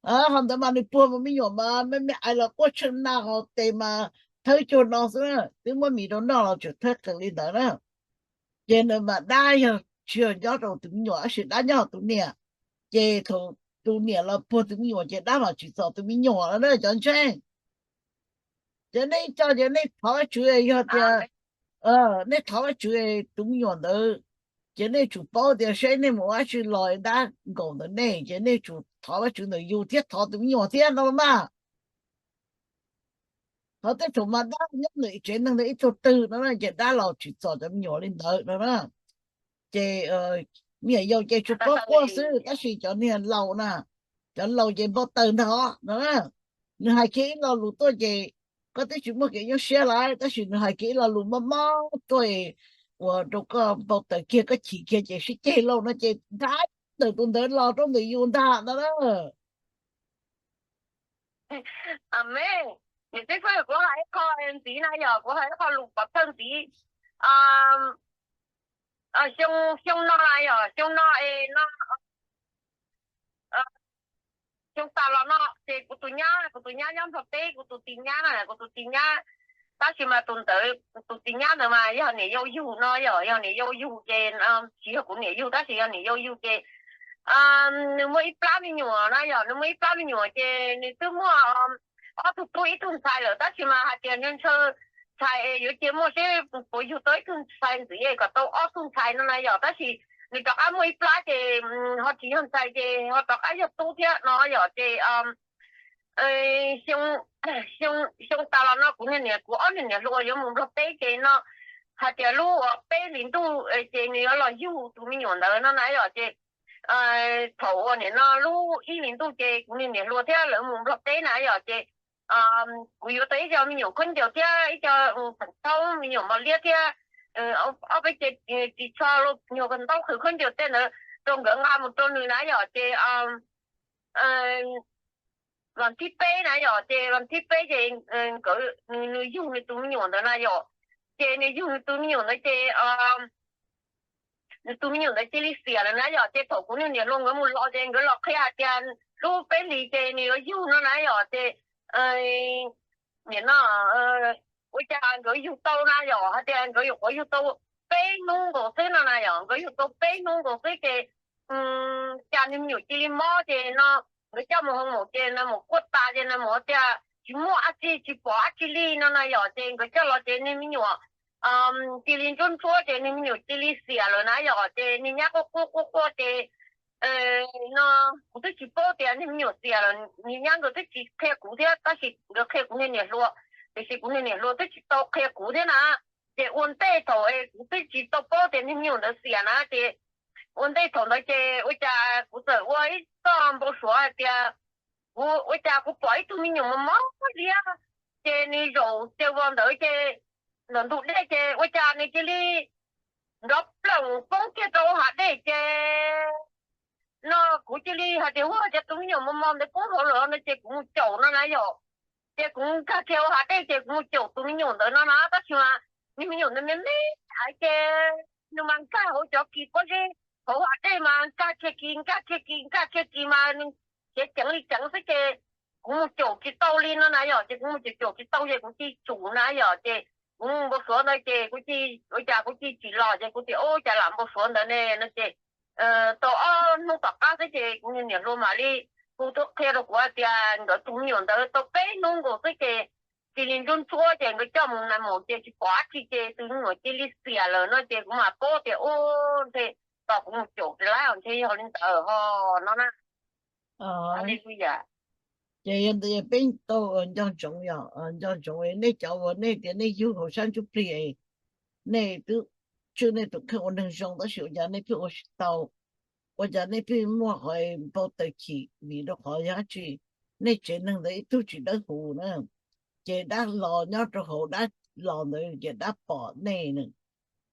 Ho ntawd mas nws puag mas me nyuam mas me me ais los quaj tsheej na, ho tes mas thawb cuag no xwb na, twb muab mis rau noj los tseem thawb qees li ntawd na. Ces nws mas dab yog tsis yog nyob rau tus me nyuam tab sis dab nyob hauv tus niam. Ces thaum tus niam los puag tus me nyuam ces dab mam tsim txom tus me nyuam no na cov ntseeg. Ces nej ib co ces nej thov Vajtswv yog tias nej thov Vajtswv tus me nyuam ntawd, ces nej tsum paub tias seb nej mus ua dab tsi los dab nkaum ntawm nej, ces nej tsum thov Vajtswv ntawm yus thiab thov tus me nyuam thiab no mas. Ho tej thaum mas dab nyob ntawm tsev neeg ntawd ib tug twg no na ces dab los tsim txom cov me nyuam li ntawd no na. Ces me nyuam yaus ces tsuas paub quaj xwb tab sis cov niag laus na, cov laus ces npau taws ntag os no na. Nws hais kiag ib lo lus tuaj ces koj twb tsis muaj kev nyuaj siab lawm tab sis nws hais kiag ib lo lus mob mob tuaj uas rau koj npau taws kiag koj chim kiag ces sib ceg lauj no ces dab ntawm tus ntawd los rau ntawm yus ntag no na. Amees. Niam txiv Fwj, kuv hais ib qho ntxiv na yom, kuv hais ib qho lus pov thawj ntxiv. Xyoo, xyoo no na yom, xyoo no es no, xyoo tas los no ces kuv tus nyab, kuv tus nyab nyob Nplog teb, kuv tus tij nyab na, kuv tus tij nyab, tab sis mas tus ntawd, tus tij nyab ntawd mas yog niam yau yug no yom, yog niam yau yug ces tsis yog kuv niam yug tab sis yog niam yau yug ces nws muaj ib plab me nyuam na yom, nws muaj ib plab me nyuam ces nws twb muaj ob tug tub ib tug ntxhais lawm tab sis mas hais tias ntshaw ntxhais es yuav cia muaj seb puas yug tau ib tug ntxhais ntxiv kom tau ob tug ntxhais no na yom, tab sis nws rov qab muaj ib plab ces ho tsis yog ntxhais ces ho rov qab yog tub thiab no yom ces xyoo, xyoo tas los no kuv niag niam, kuv ob niag niam hluas yuav mus Nplog teb ces no hais tias lub peb hlis ntuj ces nws yuav los yug tus me nyuam ntawd no na yom ces thaum uas nim no lub ib hlis ntuj ces kuv niag niam hluas thiab lawv mus Nplog teb na yom ces kuv yuav tau ib co me nyuam khaub ncaws thiab ib co thaub me nyuam mos liab thiab ob peb ce ris tsho los nyuag ntaub qhwv khaub ncaws tej ntawd rau nkawd nqa mus rau nws na yom ces vas thib peb na yom ces vas thib peb ces nkawd, nws yug nws tus me nyuam ntawd na yom ces nws yug nws tus me nyuam ntawd ces nws tus me nyuam ntawd cia li xiam lawm na yom ces thaum kuv niag niam hluas nkawd mus los ces nkawd los qhia hais tias lub peb hlis ces nws yuav yug no na yom, ces nim no ua cas nkawd yug tau na yom, hais tias nkawd yuav qhuav yug tau peb hnub nkaus xwb no na yom, nkawd yug tau peb hnub nkaus xwb ces cas nws me nyuam cia li mob ces no nkawd coj mus hoo maum ces nws maum kuaj tas ces nws maum tias tsis muaj dab tsi, tsis pom dab tsi li no na yom, ces nkawd coj los ces nws me nyuam cia li ntsuab ntsuab ces nws me nyuam cia li xiam lawm na yom, ces nws nyab quaj quaj quaj quaj ces no kuv twb tsis paub tias nws me nyuam xiam lawm, nws nyab nkawd twb tsis qhia kuv thiab, tab sis nkawd qhia kuv niag niam hluas, tiam sis kuv niag niam hluas twb tsis tau qhia kuv thiab na. Ces ua ntej thaum kuv twb tsis tau paub tias nws me nyuam ntawd xiam na, ces ua ntej thaum ntawd ces ua cas kuv txawm ua ib txoj npau suav hais tias kuv ua cas kuv pom ib tug me nyuam mos mos liab, ces nws zaum ces vos ntawd ces ntawm ntug dej ces ua cas nws cia li nrov ploom poob kiag rau hav dej ces no kuv cia li hais tias ua cas tus me nyuam mos mos ntawd poob hauv lawm no ces kuv mus caum no na yom. Ces kuv nkag kiag hauv hav dej ces kuv mus caum tus me nyuam ntawd no na, tab sis mas nws me nyuam ntawd me me aiv ces nws mas nkag hauv cov kis pob zeb hauv hav dej mas nkag kiag kis nkag kiag kis nkag kiag kis mas nws khiav ceev li ceev xwb ces kuv mus caum tsis tau li no na yom, ces kuv mus caum caum tsis tau ces kuv cia li tsum na yom, ces kuv npau suav ntawd ces kuv cia li, ua cas kuv cia li tsim los ces kuv tias ua cas lam npau suav ntawd ne no ces tau ob hnub tom qab xwb ces kuv niag niam hluas mam li hu tuaj qhia rau kuv hais tias nkawd tus me nyuam ntawd tau peb hnub nkaus xwb ces cia li ntsuab ntsuab ces nkawd coj mus nais maum ces tsis pom dab tsi ces tus me nyuam cia li xiam lawm no ces kuv mam paub tias ua ntshe tos kuv mus caum tsis laib ntshe yog li ntawd ho no na. Ces yog ntawd peb tau nco ntsoov, nco ntsoov nej cov uas nej tias nej yug hauv sab ntsuj plig, nej twb tswj nej tus kheej ua neeg zoo tab sis ua cas nej pheej ua tsis tau, ua cas nej pheej muaj qhov npau taws chim vim rau qhov yog dab tsi, nej tsev neeg ntawd ib tug tsis dawb huv na, ces dab los nyob rau hauv dab los ntawd ces dab pom nej,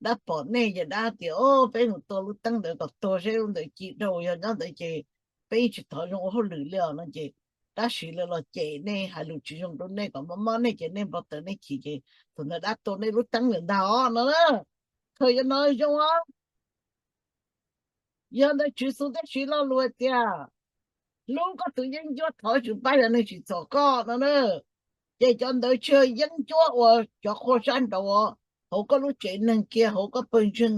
dab pom nej ces dab tias o peb mus tua lub teeb ntawd kom tuag seb lub ntawd ci dhau, yog nyob ntawd ces peb tsis thov zoo ua hauj lwm li os no ces dab siv lawv los cem nej hais lus tsis zoo rau nej kom mob mob nej ces nej npau taws nej chim ces thaum ntawd dab tua nej lub teeb lawm ntag os no na. Khaws cov no zoo os. Yog ntawd Tswv Yexus thiaj siv lo lus tias hlub koj tus yeeb ncuab thov Tswv pab yog neeg tsim txom koj no na. Ces cov ntawd tsis yog yeeb ncuab uas cov qhua sab nraud hauv koj lub tsev neeg kiag, hauv koj pawg ntseeg,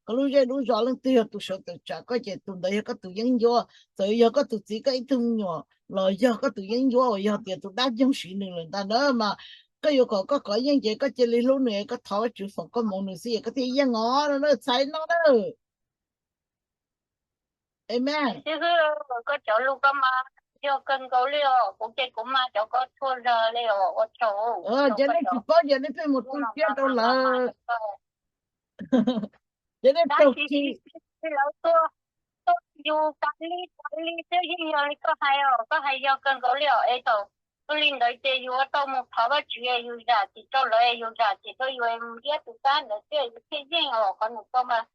koj lub zej lub zos leej twg yog tus sawv tawm tsam koj ces tus ntawd yog koj tus yeeb ncuab. Txawm yog koj tus txiv koj ib tug me nyuam los yog koj tus yeeb ncuab uas yog tias tus dab nyoog siv nws lawm ntag na mas koj yuav kom koj kov yeej ces koj cia li hlub nws, koj thov Vajtswv foom koob hmoov nws xwb es koj thiaj yeej os no na, txhais no na. Amen. Koj cov lus koj mas yog kawg nkaus li os, kuv ces kuv mas cov koj txhua zog li os, ua tsaug. Ces nej tsis paub ces nej pheej mus tu siab rau lawv, ces nej raug khi. Lawv tuaj, tuaj yus tas li tas li xwb, yeej yog li koj hais os, koj hais yog kawg nkaus li os. Es thaum tuaj li ntawd ces yus yuav tau mus thov Vajtswv es yus zam txim rau lawv es yus zam txim rau yus es mus liab tus dab ntawd xwb yus thiaj yeej os. Qhov nws tau mas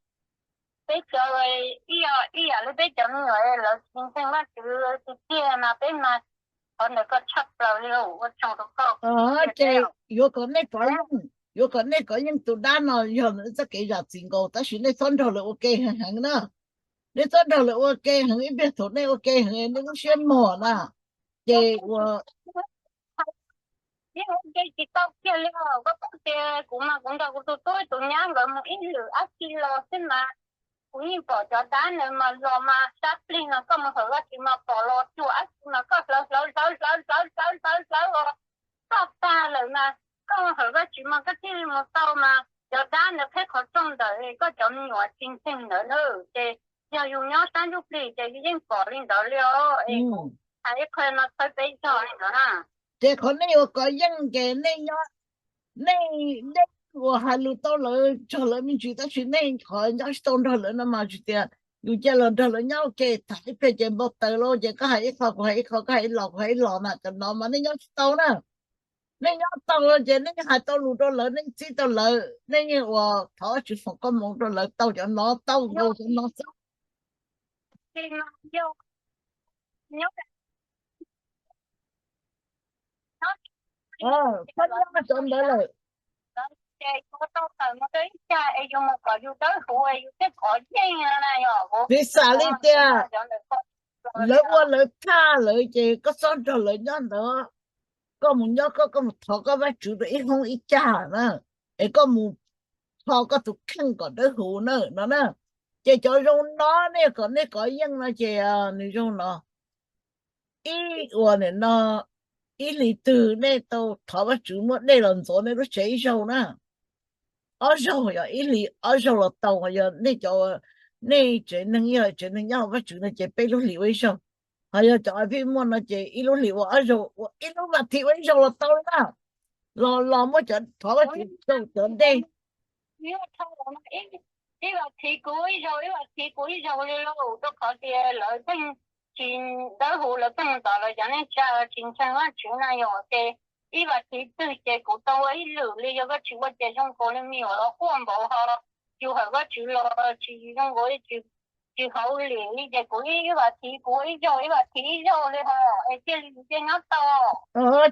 peb cov ib yam li peb cov me nyuam lawv tsis ntseeg Vajtswv tiag tiag mas peb mas qhov ntawd koj tshaj plaws li, ua tsaug rau koj. Ces yuav kom nej kov yeej, yuav kom nej kov yeej tus dab no yog txoj kev zam txim nkaus, tab sis nej txhob nrog lawv ua ke heev heev na. Nej txhob nrog lawv ua ke heev, ib pliag thaum nej ua ke heev nej lub siab muag na, ces ua Yeej ua ke tsis tau kiag li os. Koj paub tias kuv mas kuv nrog kuv tus tub tus nyab nkawd mus ib lwm dab tsi los xwb mas kuv yeej pom cov dab ntawd mas los mas sab plig no koj mus hawm Vajtswv mas pom los cuag dab tsi mas koj hlawv hlawv hlawv hlawv hlawv hlawv hlawv hlawv hlawv os, toj tag lawm mas koj mus hawm Vajtswv mas koj thiaj li mus tau mas cov dab ntawd qheb qhov rooj ntawd koj cov me nyuam tsis ntseeg ntawd na. Ces yog yus nyob sab ntsuj plig ces yus yeej pom li ntawd li os. Es kuv hais ib qho no txhawb peb zog li ntawd na. Ces qhov nej ua kov yeej ces nej nyob, nej, nej ua hais lus tau lawv nrog lawv me ntsis tab sis nej qhov nyob tsis tau nrog lawv no mas tsis tias yus cia los nrog lawv nyob ua ke tham ib pliag ces npau taws los ces koj hais ib qho kuv hais ib qho, koj hais ib los kuv hais ib los mas cov no mas nej nyob tsis tau na. Nej nyob tau ces nej yeej hais tau lus rau lawv, nej yeej txib tau lawv, nej yeej ua thov Vajtswv foom koob hmoov rau lawv tau cov no, tau nkaus cov no xwb. Txhob nyob cov ntawd lawm. Ces yus tau tawm mus rau ib cag es yus mus kom yus dawb huv es yus thiaj kov yeej na yom. Piv xam li tias, Lawv ua lawv thaj lawv ces koj txhob nrog lawv nyob ntawd. Koj mus nyob koj, koj mus thov koj Vajtswv rau ib hoob ib cag na, es koj mus thov koj tus kheej kom dawb huv na no na. Ces cov zoo no nej kom nej kov yeej no ces nws zoo no. Ib uas nim no ib hlis twg nej tau thov Vajtswv muab dej los ntxuav nej lub tsev ib zaug na. Ob zaug, yog ib hlis ob zaug los tau. Yog nej cov, nej tsev neeg, yog tsev neeg nyob hauv Vajtswv no ces peb lub hlis ua ib zaug. Ho yog cov a pib muaj no ces ib lub hlis ua ob zaug, ua ib lub vas thiv ua ib zaug los tau li na. Los, los muab cov thov Vajtswv rau cov dej. Ib vas thiv kuv ib zaug, ib vas thiv kuv ib zaug li lauj, rau qhov tias lawv pheej tsis dawb huv, lawv pheej tos lawv cov neej tsa tsis ntseeg Vajtswv na yom. Ces ib vas thiv twg ces kuv tau ua ib lwm li, yog Vajtswv ua ces zoo nkaus li me nyuam los quaj npaum ho, yus hawm Vajtswv los tsis zoo nkaus li, tsis hauv li li. Ces kuv ib vas thiv kuv ib zaug, ib vas thiv ib zaug li ho, es thiaj li thiaj nyob tau.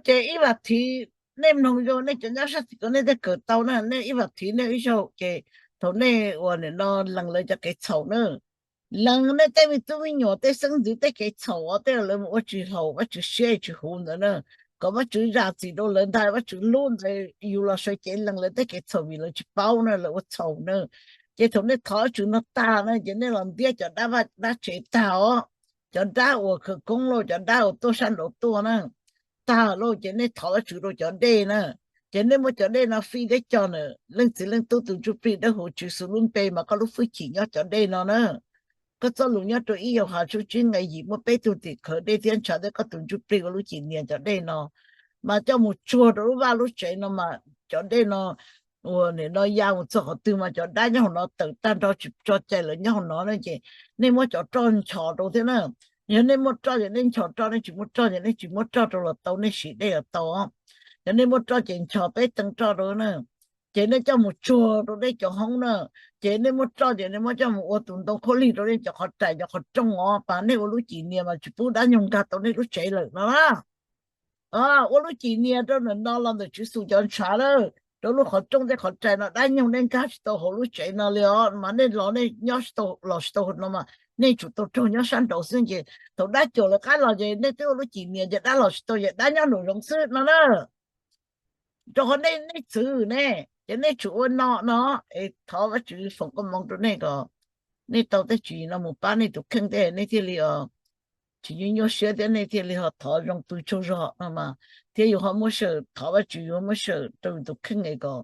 Ces ib vas thiv nej mloog zoo, nej cov nyob sab tim ko nej thiaj kawm tau na. Nej ib vas thiv nej ib zaug ces thaum nej uas nim no lees lawv cov kev txhaum na, lees nej tej me tub me nyuam tej xeeb ntxwv tej kev txhaum os, tej uas lawv mus ua tsis haum Vajtswv siab tsis huv ntawd na, kom Vajtswv zam txim rau lawv ntag. Vajtswv hlub ntawd yus los sawv cev lees lawv tej kev txhaum vim lawv tsis paub na, lawv ua txhaum na. Ces thaum nej thov Vajtswv no tag na ces nej los ntiab cov dab vaj dab tsev tag os, cov dab uas khawv koob lauj, cov dab uas tuaj sab nraud tuaj na, tag lauj ces nej thov Vajtswv rau cov dej na. Ces nej muab cov dej no fij deb cog na, Leej Txiv Leej Tub tus Ntsuj Plig Dawb Huv Tswv Yexus lub npe mas koj lub hwj chim nyob cov dej no na. Koj txoj lus nyob rau ib Yauhas tshooj tsib nqe yim, muaj peb tug tim khawv dej thiab ntshav thiab koj tus Ntsuj Plig ua lub cim nias cov dej no, mas coj mus tsuag rau lub vaj lub tsev no mas cov dej no uas nim no ya mus txog qhov twg mas cov dab nyob hauv no tawm tag nrho tsis tso cai lawv nyob hauv no na. Ces nej muab cov roj nchos rau thiab na. Yog nej muaj roj ces nej nchos roj, nej tsis muaj roj ces nej tsis muab roj rau los tau, nej siv dej los tau. Yog nej muaj roj ces nchos peb teev roj rau na. Ces nej coj mus tsuag rau nej cov hoob na. Ces nej muaj roj ces nej muab coj mus ua tus ntoo khaub lig rau nej cov qhov rais cov qhov rooj os, pas nej ua lub cim nias mas tsis pub dab nyoog nkag tau nej lub tsev lawm no na. Ua lub cim nias rau ntawm no los ntawm Tswv Yexus cov ntshav lawm, rau lub qhov rooj tej qhov rais no dab nyoog nej nkag tsis tau hauv lub tsev no li os, mas nej los nej nyob tsis tau, los tsis tau hauv no mas nej tsum tau raug nyob sab nraud xwb. Ces thaum dab caum lawv qab los ces nej twb ua lub cim nias ces dab los tsis tau ces dab nyob nraum zoov xwb no na. Rau qhov nej, nej txwv ne, ces nej tsum ua no no, es thov Vajtswv foom koob hmoov rau nej kom nej tau tej tsim no mus pab nej tus kheej tej nej thiaj li tsis nyuaj nyuaj siab thiab nej thiaj li ho thov zoo pw tsaug zog no mas, thiab yus ho muaj sij hawm thov Vajtswv, yus ho muaj sij hawm rau yus tus kheej es kom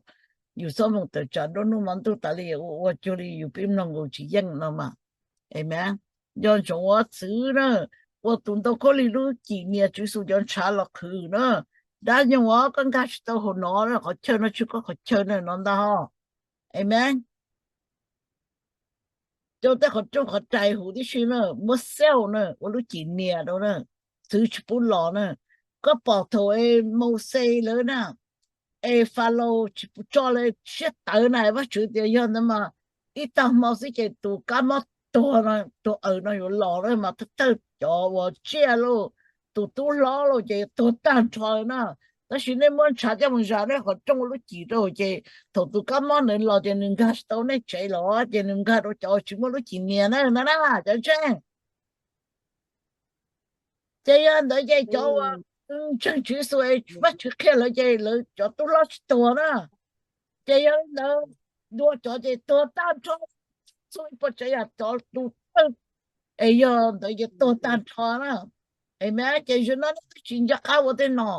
yus txhob mus tawm tsam nruab hnub hmo ntuj tas li ua ua cuag li yus pib mloog nkaus tsis yeej no mas. Amen. Nco ntsoov ua txwv na, ua tus ntoo khaub lig lub cim nias Tswv Yexus cov ntshav los qhwv na. Dab nyoog os, koj nkag tsis tau hauv no, qhov chaw no tsis yog koj qhov chaw na no ntag ho. Amen. Rau tej qhov rooj qhov rais huv tib si na, muab xauj na, ua lub cim nias rau na, txwv tsis pub los na. Koj pom thaum Mauxes lawv na, es Falaus tsis pub tso lawv siab tawv na, Vajtswv tias yog ntawd mas ib tag hmo xwb ces tus kab mob tuag no, tus aws no yuav los lawm mas thawj thawj cov uas tsiaj lauj, tus tub hlob lauj ces tuag tag nrho na. Tab sis nej muab ntshav coj mus zam nej qhov rooj ua lub cim rau ces thaum tus kab mob ntawd los ces nws nkag tsis tau nej tsev los ces nws nkag rau cov tsis muaj lub cim nias na no na cov ntseeg. Ces yog ntawd ces cov uas ntseeg Tswv Yexus, Vajtswv qhia lawv ces lawv cov tub hlob tsis tuag na. Ces yog li ntawd, dua cov ces tuag tag nrho, txhua ib puas tsav yam cov tus thawj, es yog ntawd ces tuag tag nrho na. Amen. Ces zaum no nej twb tsis nco qab ua tej no,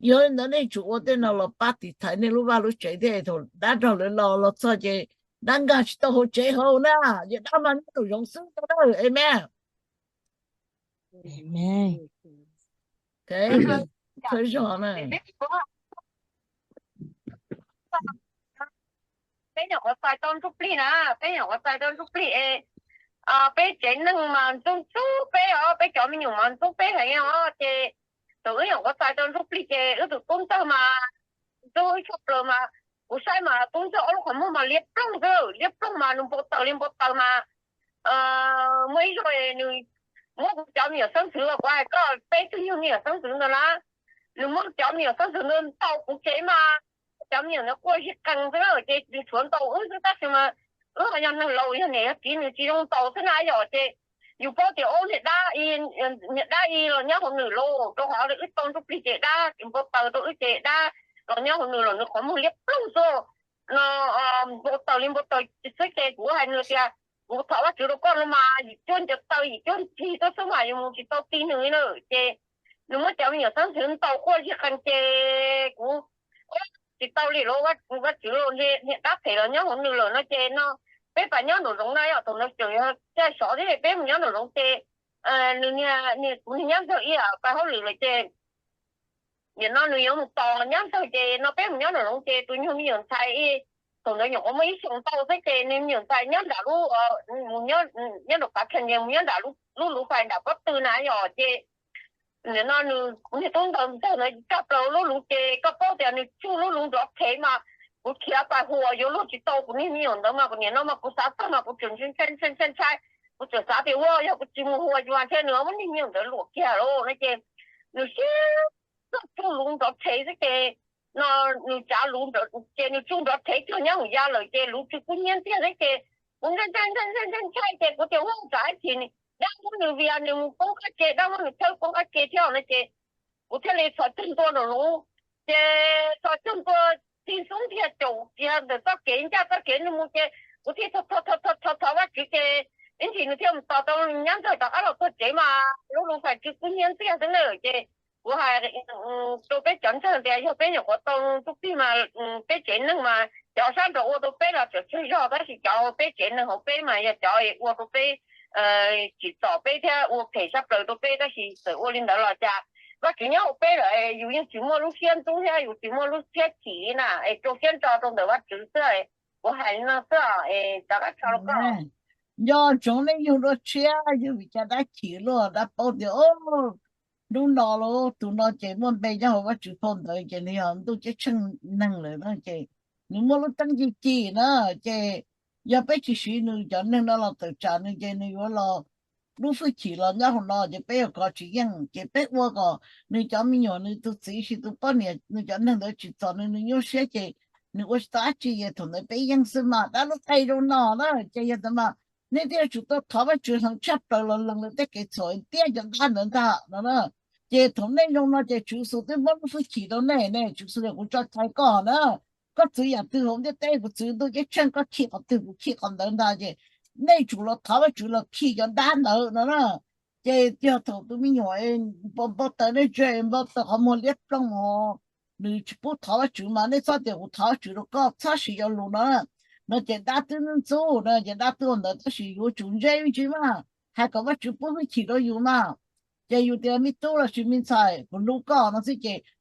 yog li ntawd nej tsum ua tej no los pab tiv thaiv nej lub vaj lub tsev thiab thaum dab nrog lawv los los txog ces dab nkag tsis tau hauv tsev hauv na, ces dab mas nyob nraum zoov xwb no na. Amen. Thawj zaug na. Peb nyuam qhuav txais tau ntsuj plig na, peb nyuam qhuav txais tau ntsuj plig es peb tsev neeg mas ntxub ntxub peb os, peb cov me nyuam mas ntxub peb heev os. Ces thaum wb nyuam qhuav txais tau ntsuj plig ces wb tus tub ntxawg mas ntxub wb tshaj plaws mas, kuv saib mas tub ntxawg ob lub qhov muag mas liab ploog xwb, liab ploog mas nws npau taws li npau taws mas. Muaj ib zaug nws muab kuv cov me nyuam xeeb ntxwv los, kuv hais koj peb tug nyuag me nyuam xeeb ntxwv ntawd na, nws muab cov me nyuam xeeb ntxwv ntawd ntaus kuv tsev mas, cov me nyuam ntawd quaj zig qees xwb na, ces nws tshuav ntaus wb xwb tab sis mas wb ho yog neeg laus yog niam yog txiv nws tsis zoo ntaus xwb na yom. Ces yus paub tias ub niag dab, niag dab ib los nyob hauv nws lauj, rau qhov wb tau ntsuj plig ces dab, npau taws rau wb ces dab los nyob hauv nws los nws qhov muag liab ploog xwb no. Npau taws li npau taws xwb ces kuv hais nws tias kuv thov Vajtswv rau koj no mas yim cuab ncaws taw yim cuab ncig tuaj xwb mas yuav mus tsis tau ti nws na. Ces nws muab cov me nyuam xeeb ntxwv ntaus quaj zig qees ces kuv tsis tau li lauj, Vajtswv niag dab phem los nyob hauv nws lawm no ces no peb pab nyob nraum zoov na, yog thaum ntawd tseem yog caij sov thiab peb mus nyob nraum zoov ces nws niag, kuv niag nyab ntxawg ib yam pais hauj lwm lawm ces nim no nws yuav mus tos nyab ntxawg ces no peb mus nyob nraum zoov ces tus nyuag me nyuam ntxhais ib, thaum ntawd nyuam qhuav muaj ib xyoos ntau xwb ces nws me nyuam ntxhais nyob nram lub, mus nyob nram qab khees ces mus nyob nram lub luv fais nram pob tw na yom ces nim no nws, kuv niag tub ntxawg ntawd tshaj plaws lub luv ces koj paub tias nws tsuj lub luv nrov rhev mas kuv khiav pais hu yuav luag tsis tau kuv niag me nyuam ntawd mas kuv nim no mas kuv xav txog mas kuv tseem ntshai ntshai ntshai, kuv tseem xav tias ua yog kuv tsis mus hu yuav thiab nws muab niag me nyuam ntawd luam kiag lauj no ces nws siab txog tsuj luv nrov rhev xwb ces no nws tsav luv ces nws tsuj nrov rhev cuag nyab hauv ya lawm ces luv tsw kub hnyiab ntxiag xwb ces kuv ntshai ntshai ntshai ntshai ntshai ces kuv tias ua tsam ib chim dab muab nws vias nws mus poob qab ke, dab muab nws thawb poob qab ke thiab no ces kuv thiaj li txhos caug ntua nraum zoov ces txhos caug ntua txij xub ntiag caum kiag ntawm txoj kev ncaj txoj kev nws mus ces kuv thiaj thov thov thov Vajtswv ces ib ntsis nws thiaj mus tos tau nyab ntxawg rov qab los txog tsev mas lub luv fais tsw kub hnyiab ntxiag xwb na ces kuv hais rau peb cov ntxawg tias yog peb nyuam qhuav tau ntsuj plig mas peb tsev neeg mas cov sab nraud ua rau peb los tseem tsawg zog tab sis cov peb tsev neeg hauv peb mas yog cov ua rau peb tsim txom peb thiab ua phem sab plaws rau peb tab sis txawm ua li ntawd los cas Vajtswv nyob hauv peb lawm es yus yeej tsis muaj lub siab ntxub thiab yus tsis muaj lub siab chim li na es rau siab ntso rau ntawm Vajtswv xwb. Kuv hais li no xwb es rov qab tso rau koj. Nco ntsoov nej yug dua tshiab yug vim cas dab chim luaj dab paub tias hnub no los tus no ces muaj npe nyob hauv Vajtswv phau ntawv ces nws yog ntuj ceeb tsheej neeg lawm na ces nws muaj lub teeb ci ci na ces yog peb tsis siv nws cov neeg no los tawm tsam nws ces nws yuav los lub hwj chim los nyob hauv no ces peb yuav kov tsis yeej ces peb ua kom nws cov me nyuam nws tus txiv sis tus poj niam nws cov neeg ntawd tsim txom nws nws nyuaj siab ces nws ua tsis tau dab tsi es thaum ntawd peb yeej xwb mas dab lub qe zoo no na ces yog ntawd mas nej thiaj yuav tsum tau thov Vajtswv heev tshaj plaws los lees lawv tej kev txhaum tiab cov dab ntawd ntag no na. Ces thaum nej zoo no ces Tswv Yexus twb muab lub hwj chim rau nej ne, Tswv Yexus tias kuv tso cai koj na. Koj txwv yam twg hauv ntiaj teb kuv txwv ntuj ceeb tsheej, koj khi qhov twg kuv khi qhov ntawd ntag ces nej tsum los thov Vajtswv los khi cov dab ntawd no na. Ces yog thaum tus me nyuam npau taws nej ntsia npau taws qhov muag liab ploog os, nws tsis pub thov Vajtswv mas nej txhob tias kuv thov Vajtswv rau koj txhob siv cov lus no na. No ces dab twb ntxub na ces dab twb ua ntawd tab sis yuav tsum ntse me ntsis mas hais kom Vajtswv pub hwj chim rau yus mas. Ces yus tias me tub los sis me ntxhais kuv hlub koj no xwb ces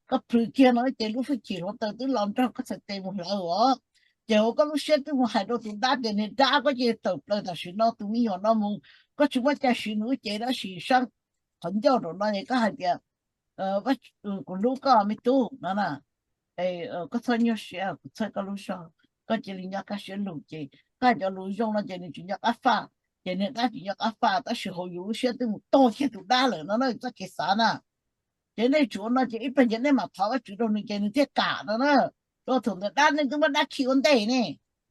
koj plhws kiag no ces lub hwj chim hluav taws twb los nrog koj txhais tes mus hlawv os. Ces hauv koj lub siab twb mus hais rau tus dab tias niag dab koj cia li tawm plaws tam sim no tus me nyuam no mus, koj tsis muaj cai siv nws lub cev dab tsi sab qhov ncauj nraum no es koj hais tias kuv hlub koj me tub no na, koj txhob nyuaj siab kuv txhawb koj lub zog, koj cia li nco qab siab lug ces koj hais cov lus zoo no ces nws tsis nco qab faj, ces niag dab tsis nco qab faj tab sis hauv yus lub siab twb mus tuag kiag tus dab lawm no na txoj kev xav na. Ces nej tsum ua no ces ib pliag ces nej mam thov Vajtswv rau nws ces nws thiaj kam no na. Rau thaum ntawd dab nej twb muab dab khi ua ntej ne,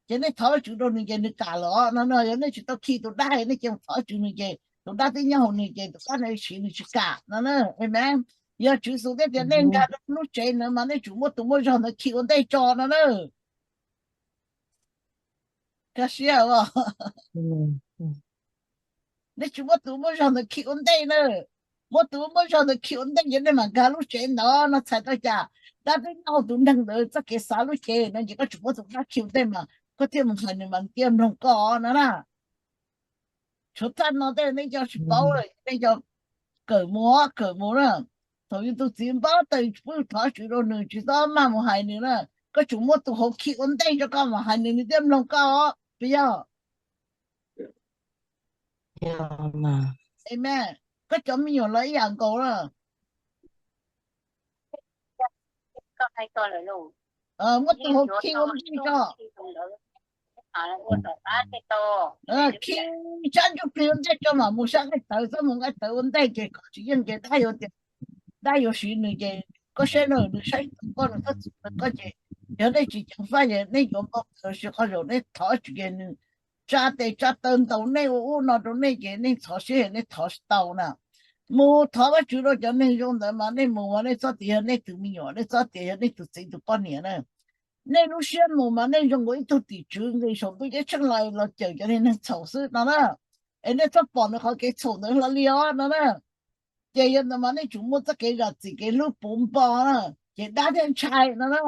ces nej thov Vajtswv rau nws ces nws kam los no na. Yog nej tsis tau khi tus dab nej cia li thov Vajtswv nws ces tus dab twb nyob hauv nws ces tus dab no siv nws tsis kam no na. Amen. Yog Tswv Yexus thiaj tias nej nkag rau lub tsev ntawd mas nej tsum muab tus muaj zog ntawd khi ua ntej tso no na. Kaj siab os. Nej tsis muab tus muaj zog ntawd khi ua ntej na. Muab tus muaj zog ntawd khi ua ntej ces nej mam nkag lub tsev ntawd no txhais tau cas dab twb nyob hauv tus neeg ntawd txoj kev xav lub cev no ces koj tsis muab tus dab khi ua ntej mas koj thiaj mus hais nws mas nws thiaj mloog koj no na. Tshuav thaj no tej nej cov tsis paub lawm nej cov kawm mus kawm mus na. Thaum yus tus txiv npau taws tsis pub thov Tswv rau nws tsis txhob maj mus hais nws na. Koj tsum muab tus hauv khi ua ntej rau koj mus hais nws nws thiaj mloog koj os puas yog? Amen. Koj cov me nyuam los ib yam nkaus na. Muab tus hauv khi ua ntej tso. Khi sab ntsuj plig ua ntej tso mam mus sab nqaij tawv, txhob mus nqaij tawv ua ntej ces koj tsis yeej ces dab yuav tias, dab yuav siv nws ces koj saib no nws saib tau koj nws txhob txwm koj ces yog nej tsis ceev faj ces nej yuav npau taws siv qhov zaum nej thov Tswv ces nws tsa tes tsa taw ntaus nej ua ub no rau nej ces nej ntxhov siab nej thov tsis tau na. Mus thov Vajtswv rau cov neeg zoo ntawd mas nej mus mas nej txhob tias yog nej tus me nyuam, nej txhob tias yog nej tus txiv tus poj niam na. Nej lub siab mus mas nej zoo nkaus ib tug tim tswv nqis saum ntuj ceeb tsheej los los cawm cov neeg txhaum xwb no na. Es nej txhob pom nws qhov kev txhaum ntawd hlo li os no na. Ces yog ntawd mas nej tsum muaj txoj kev zam txim kev hlub puv npo na, ces dab thiaj ntshai no na.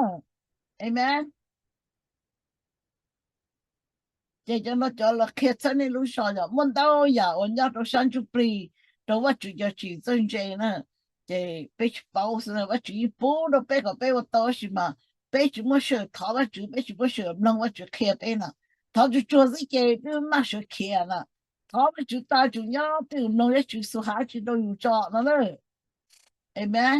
Amen. Ces cov no cov los qhia txhawb nej lub zog yom, muaj ntau yam uas nyob rau sab ntsuj plig rau Vajtswv cov tsis txawj ntse na. Ces peb tsis paub xwb, Vajtswv yeej pub rau peb kom peb ua tau, tab sis mas peb tsis muaj sij hawm thov Vajtswv, peb tsis muaj sij hawm mloog Vajtswv qhia peb na. Thov tsuag tsuag xwb ces twb maj sawv khiav na. Thov Vajtswv tag tsum nyob twj ywm mloog Vajtswv xub hais tsis rau yus tso no na. Amen.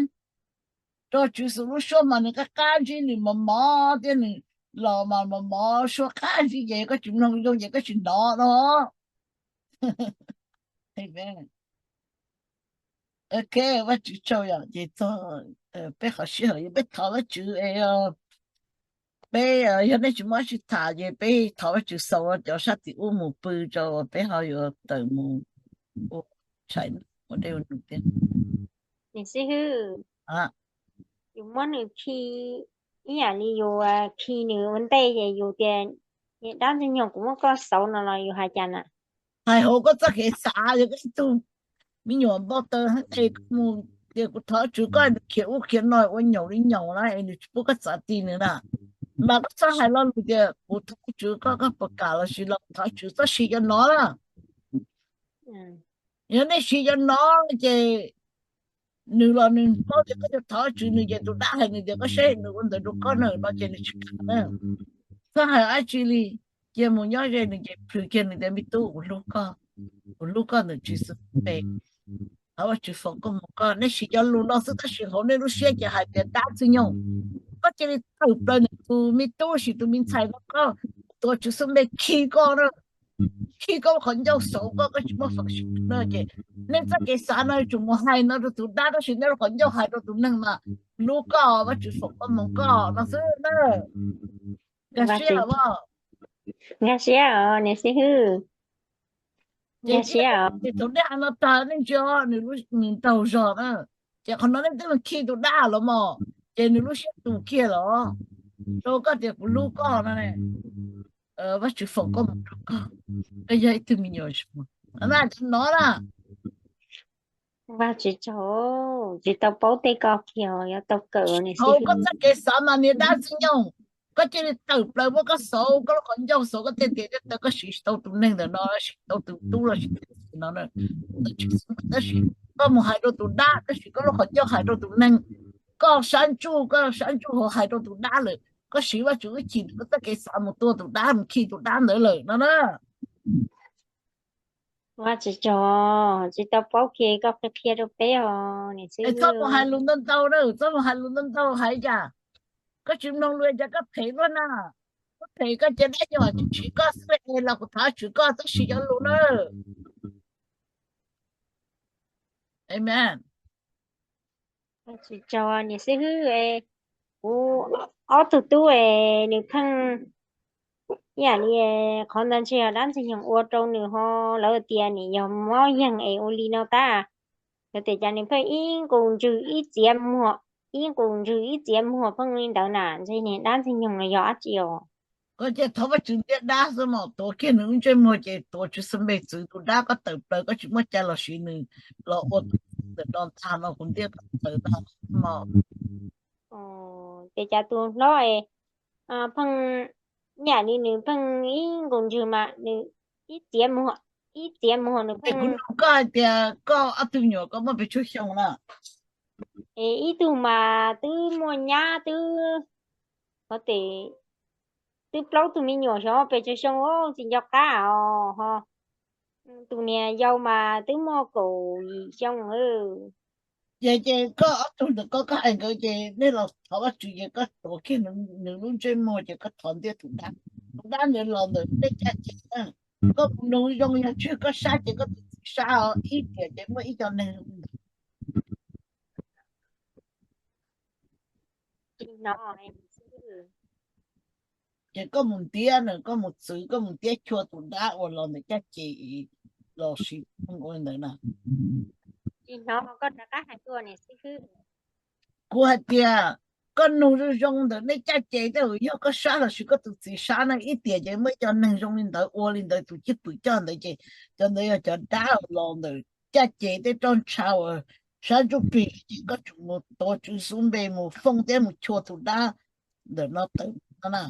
Rau Tswv Yexus lub suab mas nws qab qab zib, nws mos mos thiab nws los mas mos mos, suab qab zib ces koj tsis mloog zoo ces koj tsis hnov no. Amen. Ok, Vajtswv tsaug yom, ces txog peb qhov sij hawm yog peb thov Vajtswv es peb, yog nej tsis muaj dab tsi tham ces peb thov Vajtswv xaus cov sab tim ub mus pw tso peb ho yuav tawm mus ua tshais ua dej ua num thiab. Niam xib hwb, yus muab nws khi ib yam li yus khi nws ua ntej ces yus tias, niam dab ntxwg nyoog, kuv muab koj xauv no los yus hais cas na? Hais hauv koj txoj kev xav, yog koj ib tug me nyuam npau taws heev es koj mus tias kuv thov Tswv koj, nws khiav ub khiav no ua nyaum li nyaum na es nws tsis pub koj txav ti nws na. Mas koj txhob hais lo lus tias kuv thov Tswv koj, koj puas kam los sis los thov Tswv, txhob siv cov no na. Yog nej siv cov no ces nws los nws paub tias koj yuav thov Tswv nws ces tus dab hais nws tias koj saib nws ua ntawd rau koj na no ces nws tsis kam na. Txhob hais dab tsi li, cia mus nyob ze nws ces plhws kiag nws tias me tub, kuv hlub koj, kuv hlub koj ntawm Tswv Yexus npe, thov Vajtswv foom koob hmoov koj. Nej siv cov lus no xwb tab sis hauv nej lub siab ces hais tias dab ntxwg nyoog, koj cia li tawm plaws ntawm tus me tub sis tus me ntxhais no, koj tuav Tswv Yexus npe khi koj na, khi koj lub qhov ncauj xauv koj, koj tsis muaj feem xyuam na ces nej txoj kev xav no yuav tsum mus hais no rau tus dab tab sis nej lub qhov ncauj hais rau tus neeg mas hlub koj, Vajtswv foom koob hmoov koj no xwb na. Nkag siab os, nkag siab os niam xib hwb. Nkag siab os. Ces thaum nej hais no tag nej ntsia, nws nraug zog na, ces qhov no nej twb mus khi tus dab los mog, ces nws lub siab tus kiag los rau koj tias kuv hlub koj no. Vajtswv foom koob hmoov rau koj, koj yog ib tug me nyuam zoo na, cov no na. Vajtswv tsaug, tsis tau paub tej ko kiag, yuav tau kawm niam xib hwb. Hauv koj txoj kev xav mas niag dab ntxwg nyoog, koj cia li tawm plaws muab koj xauv, koj lub qhov ncauj xauv koj tej tias tej taw koj siv tsis tau tus neeg ntawm no, siv tau tus tub los sis tus txiv no, tab sis koj mus hais rau tus dab tab sis koj lub qhov ncauj hais rau tus neeg. Koj sab ntsuj, koj sab ntsuj hauv hais rau tus dab lawm, koj siv Vajtswv wb chim koj txoj kev xav mus tua tus dab mus khi tus dab ntawd lawm no na. Ua tsis tso, tsis tau paub kiag koj qhia rau peb os niam xib hwb. Txhob mus hais lus ntau ntau na, txhob mus hais lus ntau ntau hais cas koj tsis mloog lus cas koj phem luaj na. Koj phem koj cia dab nyob tsis siv koj xwb es los kuv thov Vajtswv koj txhob siv cov lus na. Amen. Tsis tso niam xib hwb, kuv ob tug tub es nws pheej ib yam li qhov ntawd ntshe yog dab ntxwg nyoog ua rau nws ho, lawv tias nim yog mob yeeg es ua li no tab. Lawv tias cas nws pheej ib nqus ntswg ib txiav muag, ib nqus ntswg ib txiav muag pheej li ntawd na, ntshe niag dab ntxwg nyoog no yog dab tsi os? Koj cia thov Vajtswv ntiab dab xwb mas tuav kiag nws lub ntsej muag ces tuav Tswv Yexus npe txwv tus dab koj tawm plaws, koj tsis muaj cai los siv nws los ua tus ntawm no ntag no kuv ntiab koj tawm ntag mog. Ces cas tus hlob pheej ib yam li nws pheej ib nqus ntswg mas nws ib txiav muag, ib txiav muag nws pheej. Kuv nug koj hais tias koj ob tug me nyuam koj muaj pes tsawg xyoo na? Ib tug mas twb muaj nyab twb, o, twb plaub tug me nyuam xyov pes tsawg xyoo, tsis nco qab os. Tus niag yau mas twb muaj kaum yim xyoo. Ces, ces koj ob tug ntawm koj, koj hais nkawd ces nej los thov Vajtswv ces koj tuav kiag nws lub ntsej muag ces koj thov ntiab tus dab, tus dab ntawd los ntawm nej caj ces na. Koj mus nug zoo yog tseg koj sab ces koj tus txiv sab os, ib tiam ces muaj ib co neeg ntawd. Ces koj mus ntiab na, koj mus txwv, koj mus ntiab chua tus dab uas los ntawm caj ces los sis ua li ntawd na. Tsis hnov koj rov qab hais dua niam xib hwb. Kuv hais tias koj nug zoo zoo ntawm nej caj ces tej zaum yog koj sab los sis koj tus txiv sab na, ib tiam ces muaj ib co neeg zoo li ntawd ua li ntawd, tus cwj pwm coj ntawd ces cov ntawd yog cov dab uas los ntawm caj ces tej roj ntsha uas sab ntsuj plig ces koj tsum mus tuav tswv xub npe mus foob thiab mus chua tus dab ntawm no tawm no na.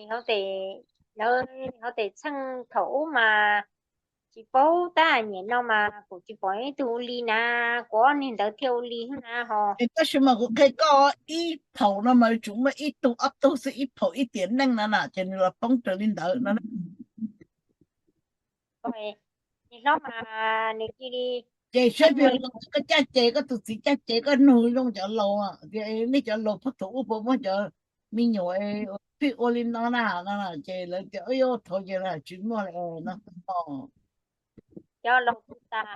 Hauv tes, lawv hauv tes txheej thaum ub mas tsis paub tab, niaj no mas kuv tsis pom ib tug ua li na, kuv ob niag ntawd thiaj ua li na ho. Tab sis mas kuv qhia koj ib phaum no mas yuav tsum muaj ib tug ob tug xwb, ib phaum ib tiam neej no na ces nws los poob raws li ntawd no. Ces saib peb los koj caj ces, koj tus txiv caj ces, koj nug zoo cov laus tias nej cov laus pog thaum ub puas muab cov me nyuam pheej ua li no na no ces lawv tias ub yuav thov ces tsis muaj li no. Cov laus tuag tas,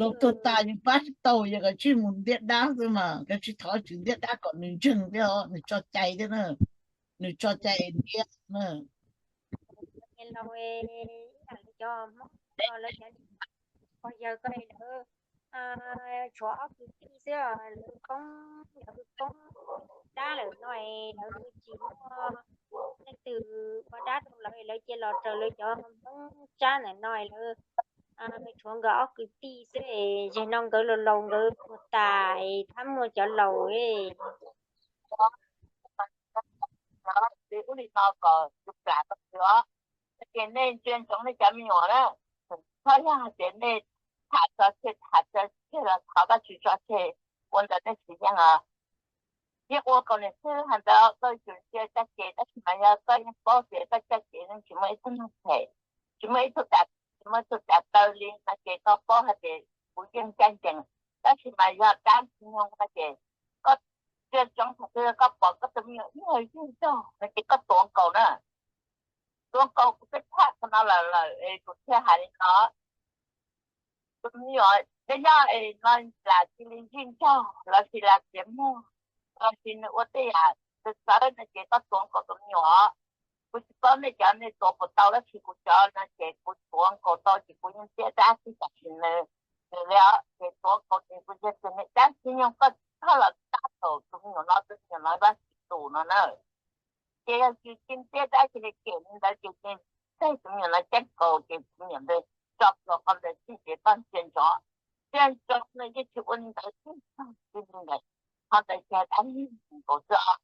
laus tuag tas nws pab tsis tau, yog koj tsij mus ntiab dab xwb mas koj tsij thov tswv ntiab dab kom nws ntseeg thiab nws tso cai thiab na, nws tso cai ntiab na. Cov Hmoob, lawv cov pog yawg ko lawv tshuav ob kwv tij xwb, lawv poob, lawv poob dab lawm no, lawv tsis muaj leej twg ua dab rau lawv, lawv cia los raws lawv cov Hmoob tsab ntawm no, lawv tshuav nkawd ob kwv tij xwb, zeg no nkawd laus laus nkawd tuag tas, thab muaj cov laus. Ub li no kom tus plam ko os, ces nej ntsia ntsoov nej cov me nyuam na, txhob yog hais tias nej tham tso tseg, tham tso tseg los thov Vajtswv tso tseg, ua ntawd nej tsis yeej os. Yeej ua kom niam xwb hais ntawd koj yuav tsum ntsia caj ces, tab sis mas yog koj yeej paub tias koj caj ces yeej tsis muaj ib tug neeg phem, tsis muaj ib tug, tsis muaj ib tug dav taw li no ces koj paub hais tias kuv yeej ncaj ncees. Tab sis mas yog dab ntxwg nyoog no ces koj ntsia ntsoov thaum twg koj pom koj tus me nyuam ib nyuag zig zog no ces koj tuav nkaus na. Tuav nkaus, kuv twb tham qhov no lawm lawm es kuv thiaj hais li no. Tus me nyuam tej nyob es no lam cia li zig nraug los sis lam txiav muag los sis nws ua tej yam txawv txawv no ces koj tuav nkaus tus me nyuam. Kuv tsis paub nej cov nej tuav puas tau, tab sis kuv cov no ces kuv tuav nkaus tau ces kuv yeej ntiab dab xwb, tam sim nws, nws li ces tuav nkaus ces kuv yog tus me dab ntxwg nyoog, koj txhob los tab tom tus me nyuam no, tus me nyuam no Vajtswv tus no na. Ces yog tsis ntiab dab cia li kem li ntawd ces txij tus me nyuam no ceeb nkaus ces tus me nyuam ntawd tso plhuav qhov ntawd xwb ces koj ntsia ntsoov, ntsia ntsoov nws yeej tsis ua li ntawd xwb, txog li ntawd, qhov ntawd ces dab ntxwg nkaus xwb os.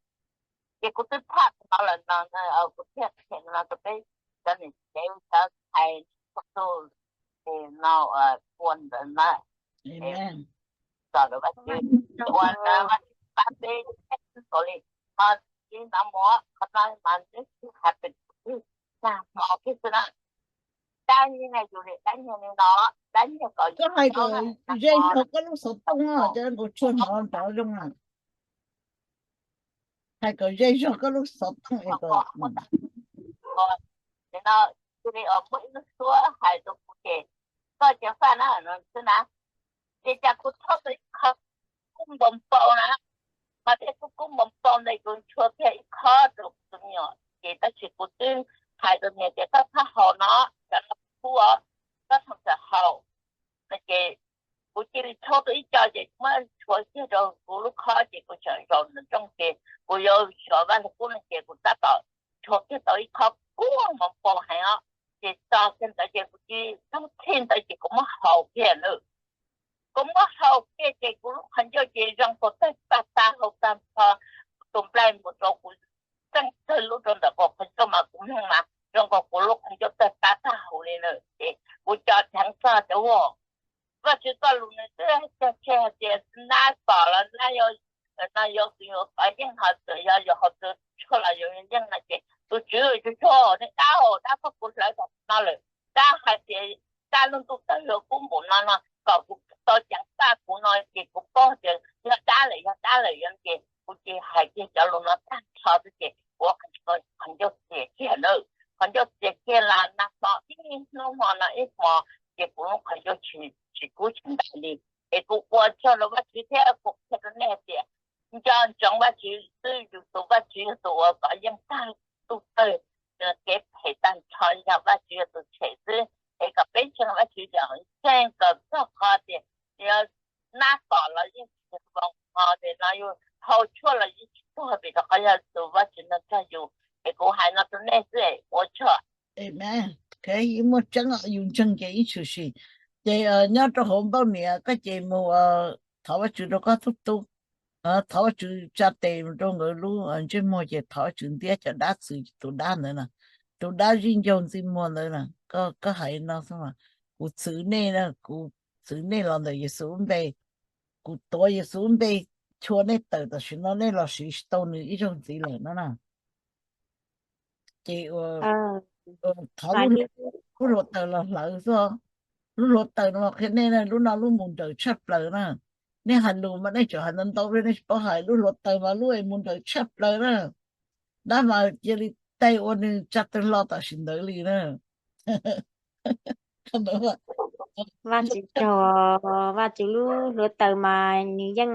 Ces kuv twb tham qhov no lawm no, kuv thiaj qhia no rau peb cov niam tsev cov ntxhais txhua tus no ua ntawd na. Txog lawm Vajtswv ua ntawd Vajtswv pab peb xwb nkaus li. Ho tsis hnov mus qhov no mas twb tsis hais pes twg, nag hmo kiag xwb na. Dab nyiag yus li dab nyiag li no, dab nyiag kom koj hais kom ze zog koj lub xov tooj, cov nkaus tsuag hnov nrov zoo na. Hais kom ze zog koj lub xov tooj es kom no, cia li muaj ib lub suab hais rau kuv ces, koj ceev faj na no xwb na. Ces cas kuv thauj tau ib qho kub npau npau na, mas thiaj kub kub npau npau ntawd kuv ntshua kiag ib qho rau kuv tus me nyuam ces tab sis kuv twb hais rau niam tias koj txhob haus no, cov no kub os, koj txhob txawm haus. No ces kuv cia li thauj tau ib co ces muab ntshua kiag rau kuv lub khob ces kuv tseem zaum ntawm rooj ces kuv yuav xyuas vaj lug kub no ces kuv tab tom ntshua kiag tau ib qho kub npau npau heev os. Ces txog kiag ntawd ces kuv cia li thauj txhij ntawd ces kuv muab haus kiag na. Kuv muab haus kiag ces kuv lub qhov ncauj ces zoo nkaus tawg paj tag hau tag nrho, tus nplaig mus rau kuv txeej tawg lub rau ntawm qhov ncauj mas kuv mloog mas zoo nkaus kuv lub qhov ncauj tawg paj tag hau li na. Ces kuv co dheev txog tias ua Vajtswv koj lus nws twb cog tseg hais tias nab tom los nab yuav, no yuav, yuav kov yeej ho txawm yog yuav ho txawm tshuaj los yuav yeej no ces tus tswv tsuag tsuag nej dab, dab koj kuv hlawv tom no lawm, dab hais tias dab lub ntuj tawg yuav kub npaum no no kom kuv tau ceev faj kuv no ces kuv paub tias yog dab lawm yog dab lawm yog ces kuv ces hais kiag cov lus no tag nrho xwb ces kuv qhov ncauj txias kiag na. Qhov ncauj txias kiag los nag hmo ib hnub hmo no ib hmo ces kuv lub qhov ncauj tsis kub tsis ntais li. Es kuv ua tsaug rau Vajtswv thiab kuv qhia rau nej hais tias nco ntsoov Vajtswv xwb, yus tus Vajtswv yog tus uas kov yeej tag tub tawg, kev phem tag nrho, yog Vajtswv yog tus tshem xwb. Es kom peb ntseeg Vajtswv cov ntseeg kom txog qhov tias nab tom los yeej tsis vau nqho, ces no yus hau tshuaj los yeej tsis tuag, vim rau qhov yog tus Vajtswv nrog yus. Es kuv hais no rau nej xwb, ua tsaug. Amen. Muaj tseeb, yus ntseeg ces ib tshwm sim. Ces nyob rau hauv npauj niam koj ces mus thov Vajtswv rau koj tub tub, thov Vajtswv tsa tes rau nkawd lub ntsej muag, ces thov Vajtswv ntiab cov dab txwv tus dab ntawd na, tus dab zij ncaug ntsej muag ntawd na. Koj hais no xwb, kuv txwv nej, kuv txwv nej los ntawm Yexus lub npe, kuv tuav Yexus lub npe chua nej tawm tam sim no, nej los siv tsis tau nws ib zaug ntxiv lawm no na. Ces thov lub hluav taws los hlawv xwb. Lub hluav taws no qhia nej, lub no lub mus nrawm tshaj plaws na. Nej hais lus mas nej tseem hais ntau ntau, nej tsis paub hais, lub hluav taws mas lub es mus nrawm tshaj plaws na. Dab mas cia li teg ua nws tsa tawg hlo tam sim ntawd li na. Vaj Tswv tsaug, Vaj Tswv lub hluav taws mas nws yeej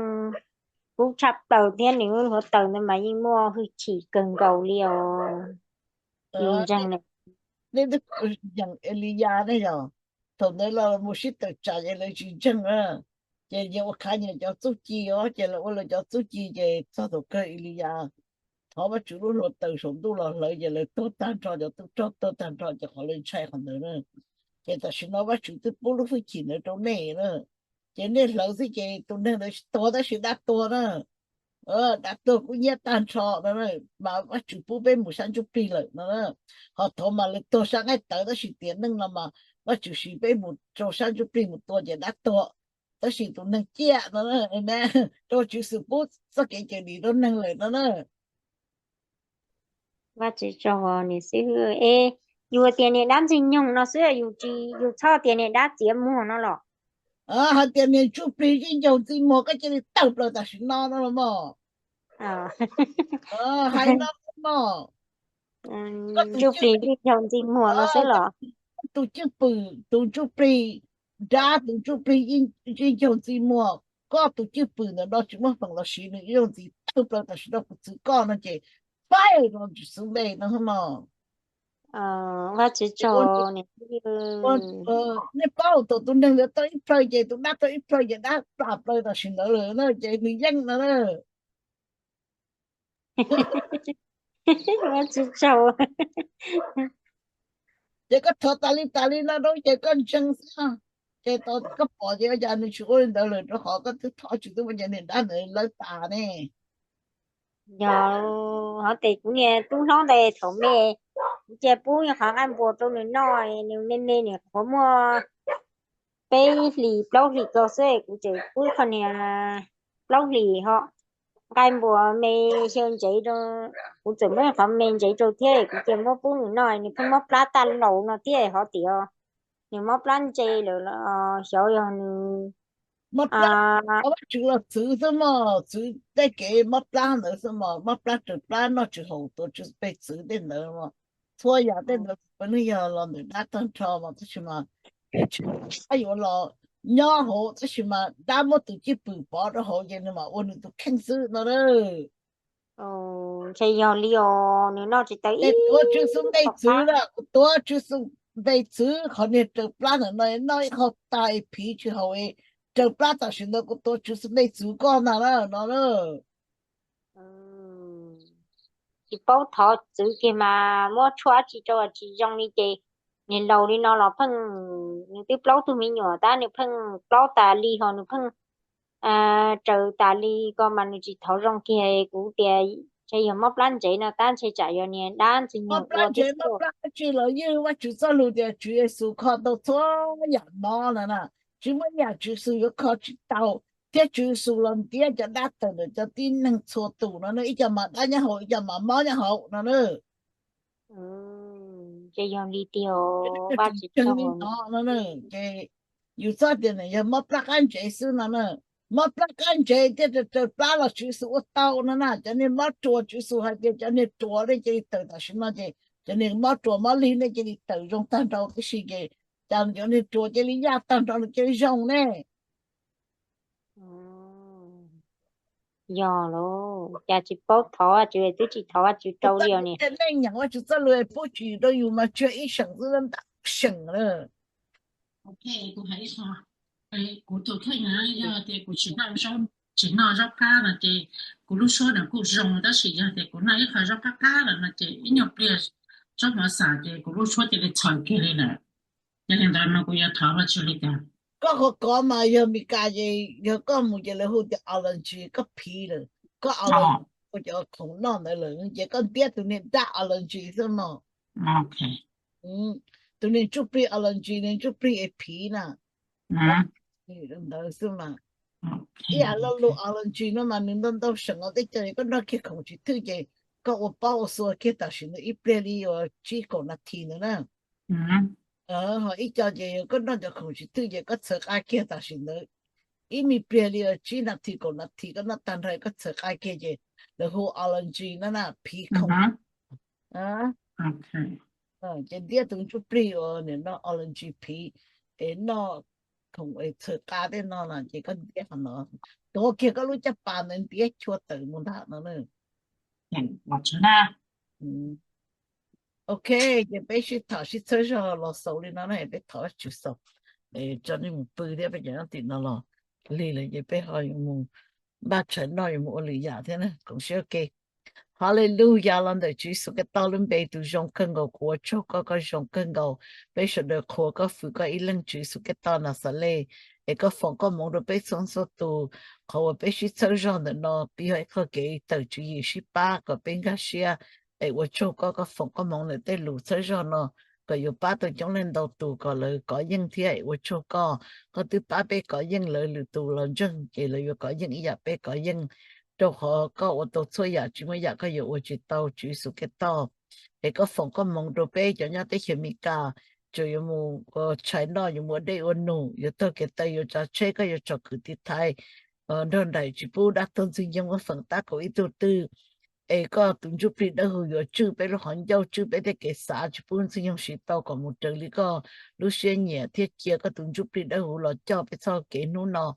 kub tshaj plaws thiab, nws lub hluav taws ntawd mas yeej muaj hwj chim kawg nkaus li os. Ntseeg. Nej twb yeem Eliyas ne yog, thaum ntawd los mus sib tawm tsam ces lawv tsis ntseeg na. Ces yog ua khav nyiam cov txuj ci os, ces lawv ua lawv cov txuj ci, ces txog thaum kawg Eliyas thov Vaj Tswv lub hluav taws saum ntuj los hlawv, ces lawv tuag tag nrho, cov tub rog tuag tag nrho, ces qhov lawv ntshai qhov ntawd na. Ces tam sim no Vaj Tswv twb pub lub hwj chim ntawd rau nej na. Ces nej hlawv xwb ces tus neeg ntawd tsis tuag tab sis dab tuag na. Dab tuag kub hnyiab tag nrho no, mas Vaj Tswv pub peb mus sab ntsuj plig lawm no. Ho thaum mas lawv tuag sab nqaij tawv tab sis tiam neej no mas Vaj Tswv siv peb mus rau sab ntsuj plig mus tua ces dab tuag, tab sis tus neeg ciaj no, rau Tswv Yexus pub txoj kev cawm dim rau neeg lawm no na. Vaj Tswv tsaug, niam xib hwb, es yus tias niag dab ntxwg nyoog no xwb, yus tsis, yus txhob tias niag dab txiav muag no los? Hais tias niag ntsuj plig zij ncaug ntxi muag, koj cia li tawg plaws tam sim no no los mog. Hais no mog. Ntsuj plig zij ncaug ntxi muag no xwb los? Tus cwj pwm, tus ntsuj plig dab, tus ntsuj plig zij ncaug ntxi muag, koj tus cwj pwm ntawm no tsis muaj feem los siv nws ib zaug ntxiv, tawg plaws tam sim no kuv txwv koj no ces faib no Tswv Yexus npe no mog. Vaj Tswv tsaug. Nej paub thaum tus neeg ntawd tuag ib plhaw ces tus dab tuag ib plhaw ces dab plam plaws tam sim ntawd lawm na, ces nws yeej no na. Vaj Tswv tsaug. Ces koj thov tas li tas li no rau ces koj ntseeg xwb. Ces tau koj pom ces ua cas nws tsis ua li ntawd lawm, rau qhov koj twb thov Tswv twb ua cas niag dab ntawd lawv tas ne. Yog, hov tes kuv niag tub hlob ntawd thaum me, kuv cia pub qhov nqaij npua rau nws noj, nws me me nws qhuav muaj peb hlis plaub hlis kaum xwb, kuv tseem pub qhov niag plaub hlis ho nqaij npua me xyaw ntsev rau, kuv txawm muab qhov me ntsev rau thiab, kuv cia muab pub nws noj, nws pheej mob plab tag laus no thiab hov tias nws mob plab ntse lawm, xyov yog nws Vaj Tswv los txwv xwb mog, txwv tej kev mob plab ntawd xwb mog, mob plab raws plab noj tsis haus tuav Tswv Yexus npe txwv tej ntawd mog. Txhua yam tej ntawd puav leej yog los ntawm dab tag nrho mog, tab sis mas dab yuav los nyob hauv, tab sis mas dab muab tus cwj pwm pov rau hauv ces nws mam ua nws tus kheej xwb no na. Ntshe yog li os, nws noj tsis tau ib. Tuav Tswv Yexus npe txwv na, kuv tuav Tswv Yexus npe txwv qhov niag raws plab ntawm no, noj ib qho tas phiv tsis haus, raws plab tam sim ntawd kuv tuav Tswv Yexus npe txwv koj ntag na no na. Tsis paub thov txwv kiag mas muab tshuaj dab tsi rau tsis zoo li ces niag laus li no los pheej, nws twb plaub tug me nyuam tab nws pheej plaub tas li ho nws pheej raws tas li ko mas nws tsis thov zoo kiag. Kuv tias ntshe yog mob plab ntsev no tab ntshe tsam yog niag dab ntxwg nyoog ua ntsev mob plab dab tsi los ywj Vaj Tswv txoj lus tias Tswv Yexus kho tau txhua yam no na, tsis muaj yam Tswv Yexus yuav kho tsis tau, thiab Tswv Yexus los ntiab cov dab tawm ntawm cov tib neeg txhua tus no, ib co mas dab nyob hauv, ib co mas mob nyob hauv no na. Ces yog li tiag, Vaj Tswv tseeg li no no, ces yus txhob tias yog mob plab qab ntsev xwb no na. Mob plab qab ntsev thiab raws plab los Tswv Yexus ua tau no na. Cov niag mob ruas Tswv Yexus hais tias cov niag ruas nej cia li tawm tam sim no ces cov niag mob ruas mob lig nej cia li tawm zoo tag nrho tib si ces cas cov niag ruas cia li yaj tag nrho nws cia li zoo ne. Yog los cas tsis paub thov Vajtswv, twb tsis thov Vajtswv rau li os niam. Neej nyeem Vajtswv txoj lus pub tsis rau yus mas tsuas ib seem xwb, ntau seem na. Kuv tus kheej na, yog tias kuv tsis noj zaub, tsis noj zaub qab no ces kuv lub suab nws kuj zoo, tab sis yog tias kuv noj ib qho zaub qab qab lawm no ces ib nyuag pliag zaub mov xam ces kuv lub suab cia li txhaws kiag li lawm. Yog li ntawd no kuv yuav thov Vajtswv li cas? Koj qhov kov mas yog Mes Kas ces yog koj mus ces lawv hu tias allergy, koj phiv lawm, koj allergy ua cov khoom noj ntawd lawm ces koj ntiab tus niag dab allergy xwb mog. Tus niag ntsuj plig allergy, niag ntsuj plig es phiv na. Ntawd xwb mas. Ib yam lo lus allergy no mas nws ntau ntau seem os, tej co koj noj kiag khoom tsis thwj ces koj ua pob ua xua kiag tam sim ntawd ib pliag li uas tsib kaum nas this ntawd na. Ho ib co ces koj noj cov khoom tsis thwj ces koj txhaws qa kiag tam sim ntawd ib me pliag li uas tsib nas this kaum nas this, koj noj tag nrho koj txhaws qa kiag ces lawv hu allergy no na, phiv khoom. Ces ntiab tus ntsuj plig uas nim no allergy phiv es noj khoom es txhaws qa tej no na ces koj ntiab qhov no, tuav kiag koj lub caj pas ntawd ntiab chua tawm mus ntag no na. Ok, ces peb sib tham sib txhawb zog los xaus li no na, peb thov Vajtswv xaus, tso nej mus pw thiab, peb cov nyob tim no los lig lawm ces peb ho yuav mus npaj tshais noj, yuav mus ua lwm yam thiab na, koom siab ua ke. Haleluyas, los ntawm Tswv Yexus Khetos lub npe tus zoo kawg nkaus, kuv ua tsaug koj, koj zoo kawg nkaus. Peb sawv daws qhuas koj, fwm koj ib leeg Tswv Yexus Khetos Naxales, es koj foom koj hmoov rau peb txhua txhua tus. Qhov uas peb sib txhawb zog ntawm no twb yog ib qho kev tawm tswv yim sib pab kom peb nkag siab, es ua tsaug koj, koj foom koj hmoov ntawm tej lus txhawb zog no kom yuav pab tau coob leej ntau tus kom lawv kov yeej thiab, es ua tsaug koj, koj twb pab peb kov yeej, lawv lwm tus los ntseeg ces lawv yuav kov yeej ib yam peb kov yeej, rau qhov koj ua tau txhua yam, tsis muaj yam koj yuav ua tsis tau Tswv Yexus Khetos. Es koj foom koj hmoov rau peb cov nyob teb chaws Amelikas, tseem yuav mus tshais noj, yuav mus ua dej ua num, yuav taug kev taw, yuav tsav tsheb, koj yuav tsom kwv tij thaiv nrog nraim, tsis pub dab tuag ntxwg nyoog muaj feem tab kaum ib tug twg. Es koj tus ntsuj plig dawb huv yuav tswj peb lub qhov ncauj, tswj peb tej kev xav, tsis pub ntxwg nyoog siv tau kom mus raws li koj lub siab nyiam, thiab cia koj tus ntsuj plig dawb huv los coj peb txoj kev hnub no.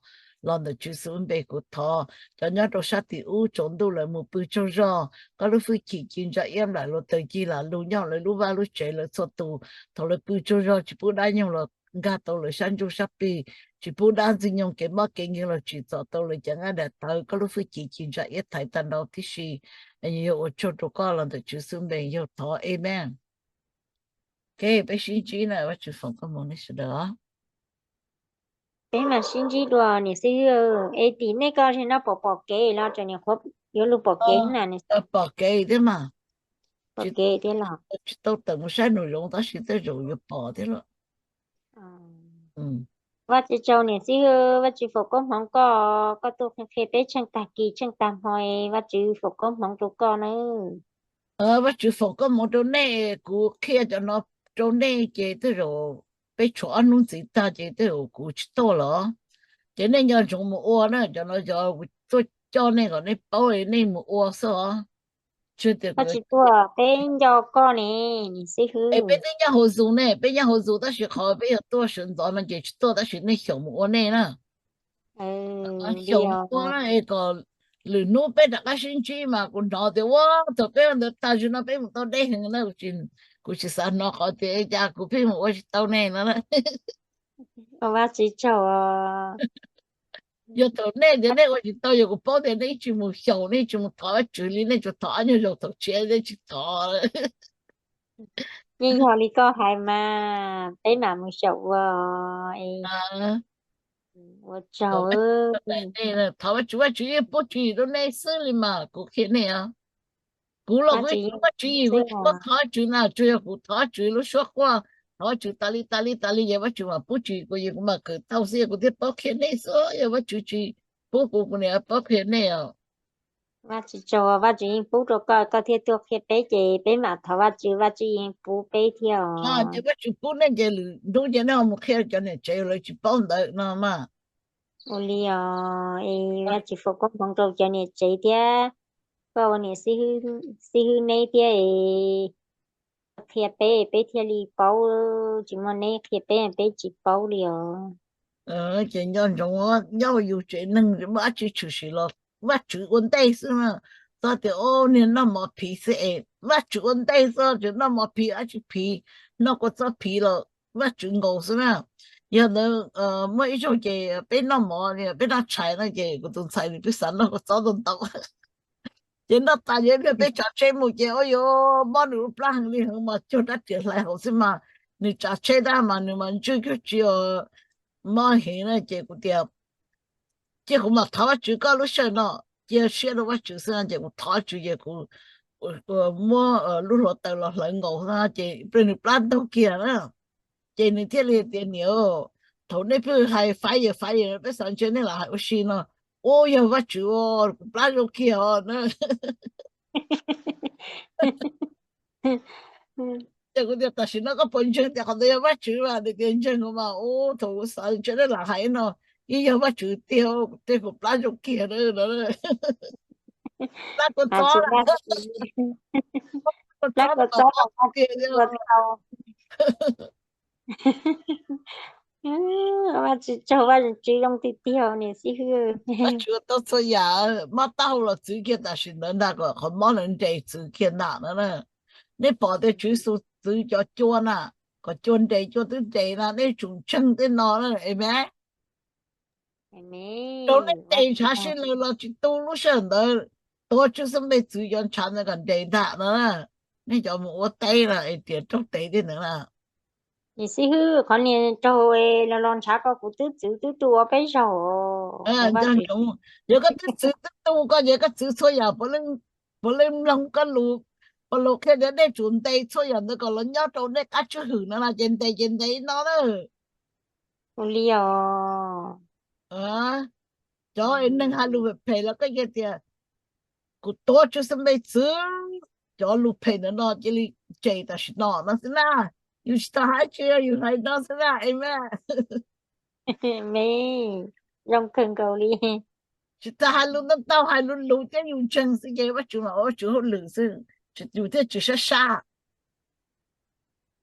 Los ntawm Tswv Yexus lub npe kuv thov, cov nyob rau sab tim ub tsaus ntuj lawv mus pw tsaug zog, koj lub hwj chim ci ntsa iab nplaim luag taws cig lam lug nyob lawv lub vaj lub tsev lawv txhua tus. Thaum lawv pw tsaug zog tsis pub dab nyoog los nkag tau lawv sab ntsuj sab plig, tsis pub dab ntxwg nyoog kev mob kev nkeeg los tsim txom tau lawv cov nqaij daim tawv, koj lub hwj chim ci ntsa iab thaiv tag nrho tib si. Yog ua tsaug rau koj, los ntawm Tswv Yexus lub npe yog thov, amen. Ok, peb sib ntsib na, Vajtswv foom koob hmoov nej sawv daws. Peb mam sib ntsib dua niam xib hwb. Es tim nej ko tseem nyob pom pom kev los tseem niam qhuav yuav lug pom kev na? Pom kev thiab mas. Pom kev thiab los? Tsis tau tawm mus saib nraum zoov tab sis tej zaum yuav pom thiab los. Vaj Tswv tsaug niam xib hwb, Vaj Tswv foom koob hmoov koj, koj tuaj qhia peb tsheej tag kis tsheej tag hmo, Vaj Tswv foom koob hmoov rau koj nawb. Vaj Tswv foom koob hmoov rau nej, kuv qhia cov no rau nej ces tej zaum peb tshuav ob hnub ntxiv tag ces tej zaum kuv tsis tuaj los, ces nej nco ntsoov mus ua na, cov no yog tuaj coj nej kom nej paub nej mus ua xwb os. Koj tsis tuaj peb nco koj ne, niam xib hwb. Peb twb nyob hauv Zoom ne, peb nyob hauv Zoom tab sis qhov peb yog tuaj sawv ntxov no ces tsis tuaj tab sis nej xyaum mus ua nej na. Xyaum mus ua na es kom lwm hnub peb rov qab sib ntsib mas kuv hnov tias ua thaum peb ua ntawd tag zim no peb mus tau deb heev na, kuv tsis xav hnov qhov tias cas kuv pheej mus ua tsis tau nej no. Vaj Tswv tsaug. Yog thaum nej tias nej ua tsis tau, yog kuv paub tias nej tsis mus xyaum, nej tsis mus thov Vaj Tswv li, nej tsuas thov ob nyuag zaus, thaum tshiab nej tsis thov. Yeej yog li koj hais mas, peb mam mus xyaum ua. Ua tsaug. Thov Vaj Tswv, Vaj Tswv yeej pub tswv yim rau nej xwb li mas, kuv qhia nej os. Kuv los kuv yeej tsis muaj tswv yim, kuv tsis muaj thov Vaj Tswv na, tsuas yog kuv thov Vaj Tswv lub suab quaj, thov Vaj Tswv tas li tas li tas li ces Vaj Tswv mam pub tswv yim kuv, ces kuv mam kawm tau xwb, kuv thiaj paub qhia nej xwb, yog Vaj Tswv tsis pub kuv, kuv niam paub qhia nej os. Vaj Tswv tsaug, Vaj Tswv yeej pub rau koj, koj thiaj tuaj qhia peb ces peb mam thov Vaj Tswv, Vaj Tswv yeej pub peb thiab os. Ces Vaj Tswv pub nej ces lwm hnub ces nej ho mus qhia cov niam tsev lawv tsis paub ntawd no mas. Ua li os, es Vaj Tswv foom koob hmoov rau cov niam tsev thiab koj ua niam xib hwb neb thiab es qhia peb, peb thiaj li paub, tsis muaj neb qhia peb, peb tsis paub li os. Ces nco ntsoov, nyob hauv yus tsev neeg muaj dab tsi tshwm sim los Vajtswv ua ntej xwb na. Txog tias, o, niag noj mov phiv xwb es Vajtswv ua ntej xwb, tseem noj mov phiv dab tsi phiv, noj kua txob phiv los Vajtswv nkaus xwb na. Yog ntawd muaj ib zaug ces peb noj mov, peb noj tshais no ces kuv tus ntxhais nws twb xav noj kua txob ntau ntau. Ces noj tas ces ib pliag peb tsav tsheb mus ces ua yuav mob nws lub plab heev li heev mas cuag rab riam hlais hauv xwb mas nws tsav tsheb tab mas nws mas ntswj cuag tsi mob heev na ces kuv tias, cia kuv mam thov Vajtswv koj lub sij hawm no, cia siab rau Vajtswv xwb no ces kuv thov Vajtswv ces kuv muab lub hluav taws los hlawv nkaus xwb ces ib pliag nws plab ntaug kiag na. Ces nws thiaj li tias, niam, thaum nej pheej hais fire fire peb xav ntshe nej lam hais ua si no, ua yog Vajtswv kuv plab zoo kiag os na. Ces kuv tias tam sim no koj puas ntseeg tias qhov ntawd yog Vajtswv mas? Nws tias ntseeg mas, ua thaum kuv xav ntshe nej lam hais no, yeej yog Vajtswv tiag, kuv tej kuv plab zoo kiag na. Plab kua txob, kua txob tiag. Vaj tswv tsaug, Vaj tswv zoo tiag tiag niam xib hwb. Vaj tswv tau txhua yam, mob taub hau los txwv kiag tam sim ntawd ntag, kom qhov mob ntawd nres txwv kiag ntag no na. Nej pom tias Tswv Yexus txwv cov cua na, kom cua nres, cua twb nres na, nej tsum ntseeg tej no na, amen. Rau nej tes ntshav sib laws los tsis tu lub sij hawm ntawd, tuav Tswv Yexus npe txwv cov ntshav ntawd kom nres ntag no na. Nej cov mus ua teb na es tias raug tes tej ntawd na. Niam xib hwb, qhov niag raug los los ntshav ko kuv twb txwv twb tu ua peb zaug. Yog koj twb txwv twb tu ko ces koj txwv txhua yam, puav leej mloog koj lus, puas lus qhia tias nej tsum ntes txhua yam ntawd kom los nyob rau nej qab tswj hwm no na, ces ntes ces ntes no na. Ua li os. Cov neeg hais lus phem phem los koj cia tias kuv tuav Tswv Yexus npe txwv cov lus phem ntawd no cia li tsem tam sim no no xwb na. Yus tsis tau hais tsi, yus hais no xwb na, amen. Me, zoo kawg nkaus li. Tsis tas hais lus ntau ntau, hais lus lus thiab yus ntseeg xwb ces Vaj Tswv mas ua Vaj Tswv hauj lwm xwb, yus thiaj tsis sab sab.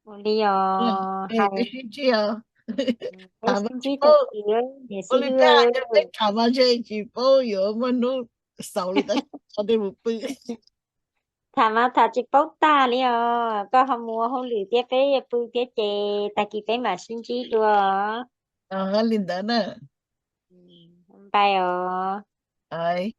Ua li os, peb sib ntsib os. Tham mas tsis paub, ua li cas peb tham mas ntshe tsis paub yuav muaj hnub xaus li tab sis tso nej mus pw. Tham mas tham tsis paub tag li os, koj ho mus ua hauj lwm thiab peb pw thiab ces tag kis peb mam sib ntsib dua. Li ntawd na. Npais os.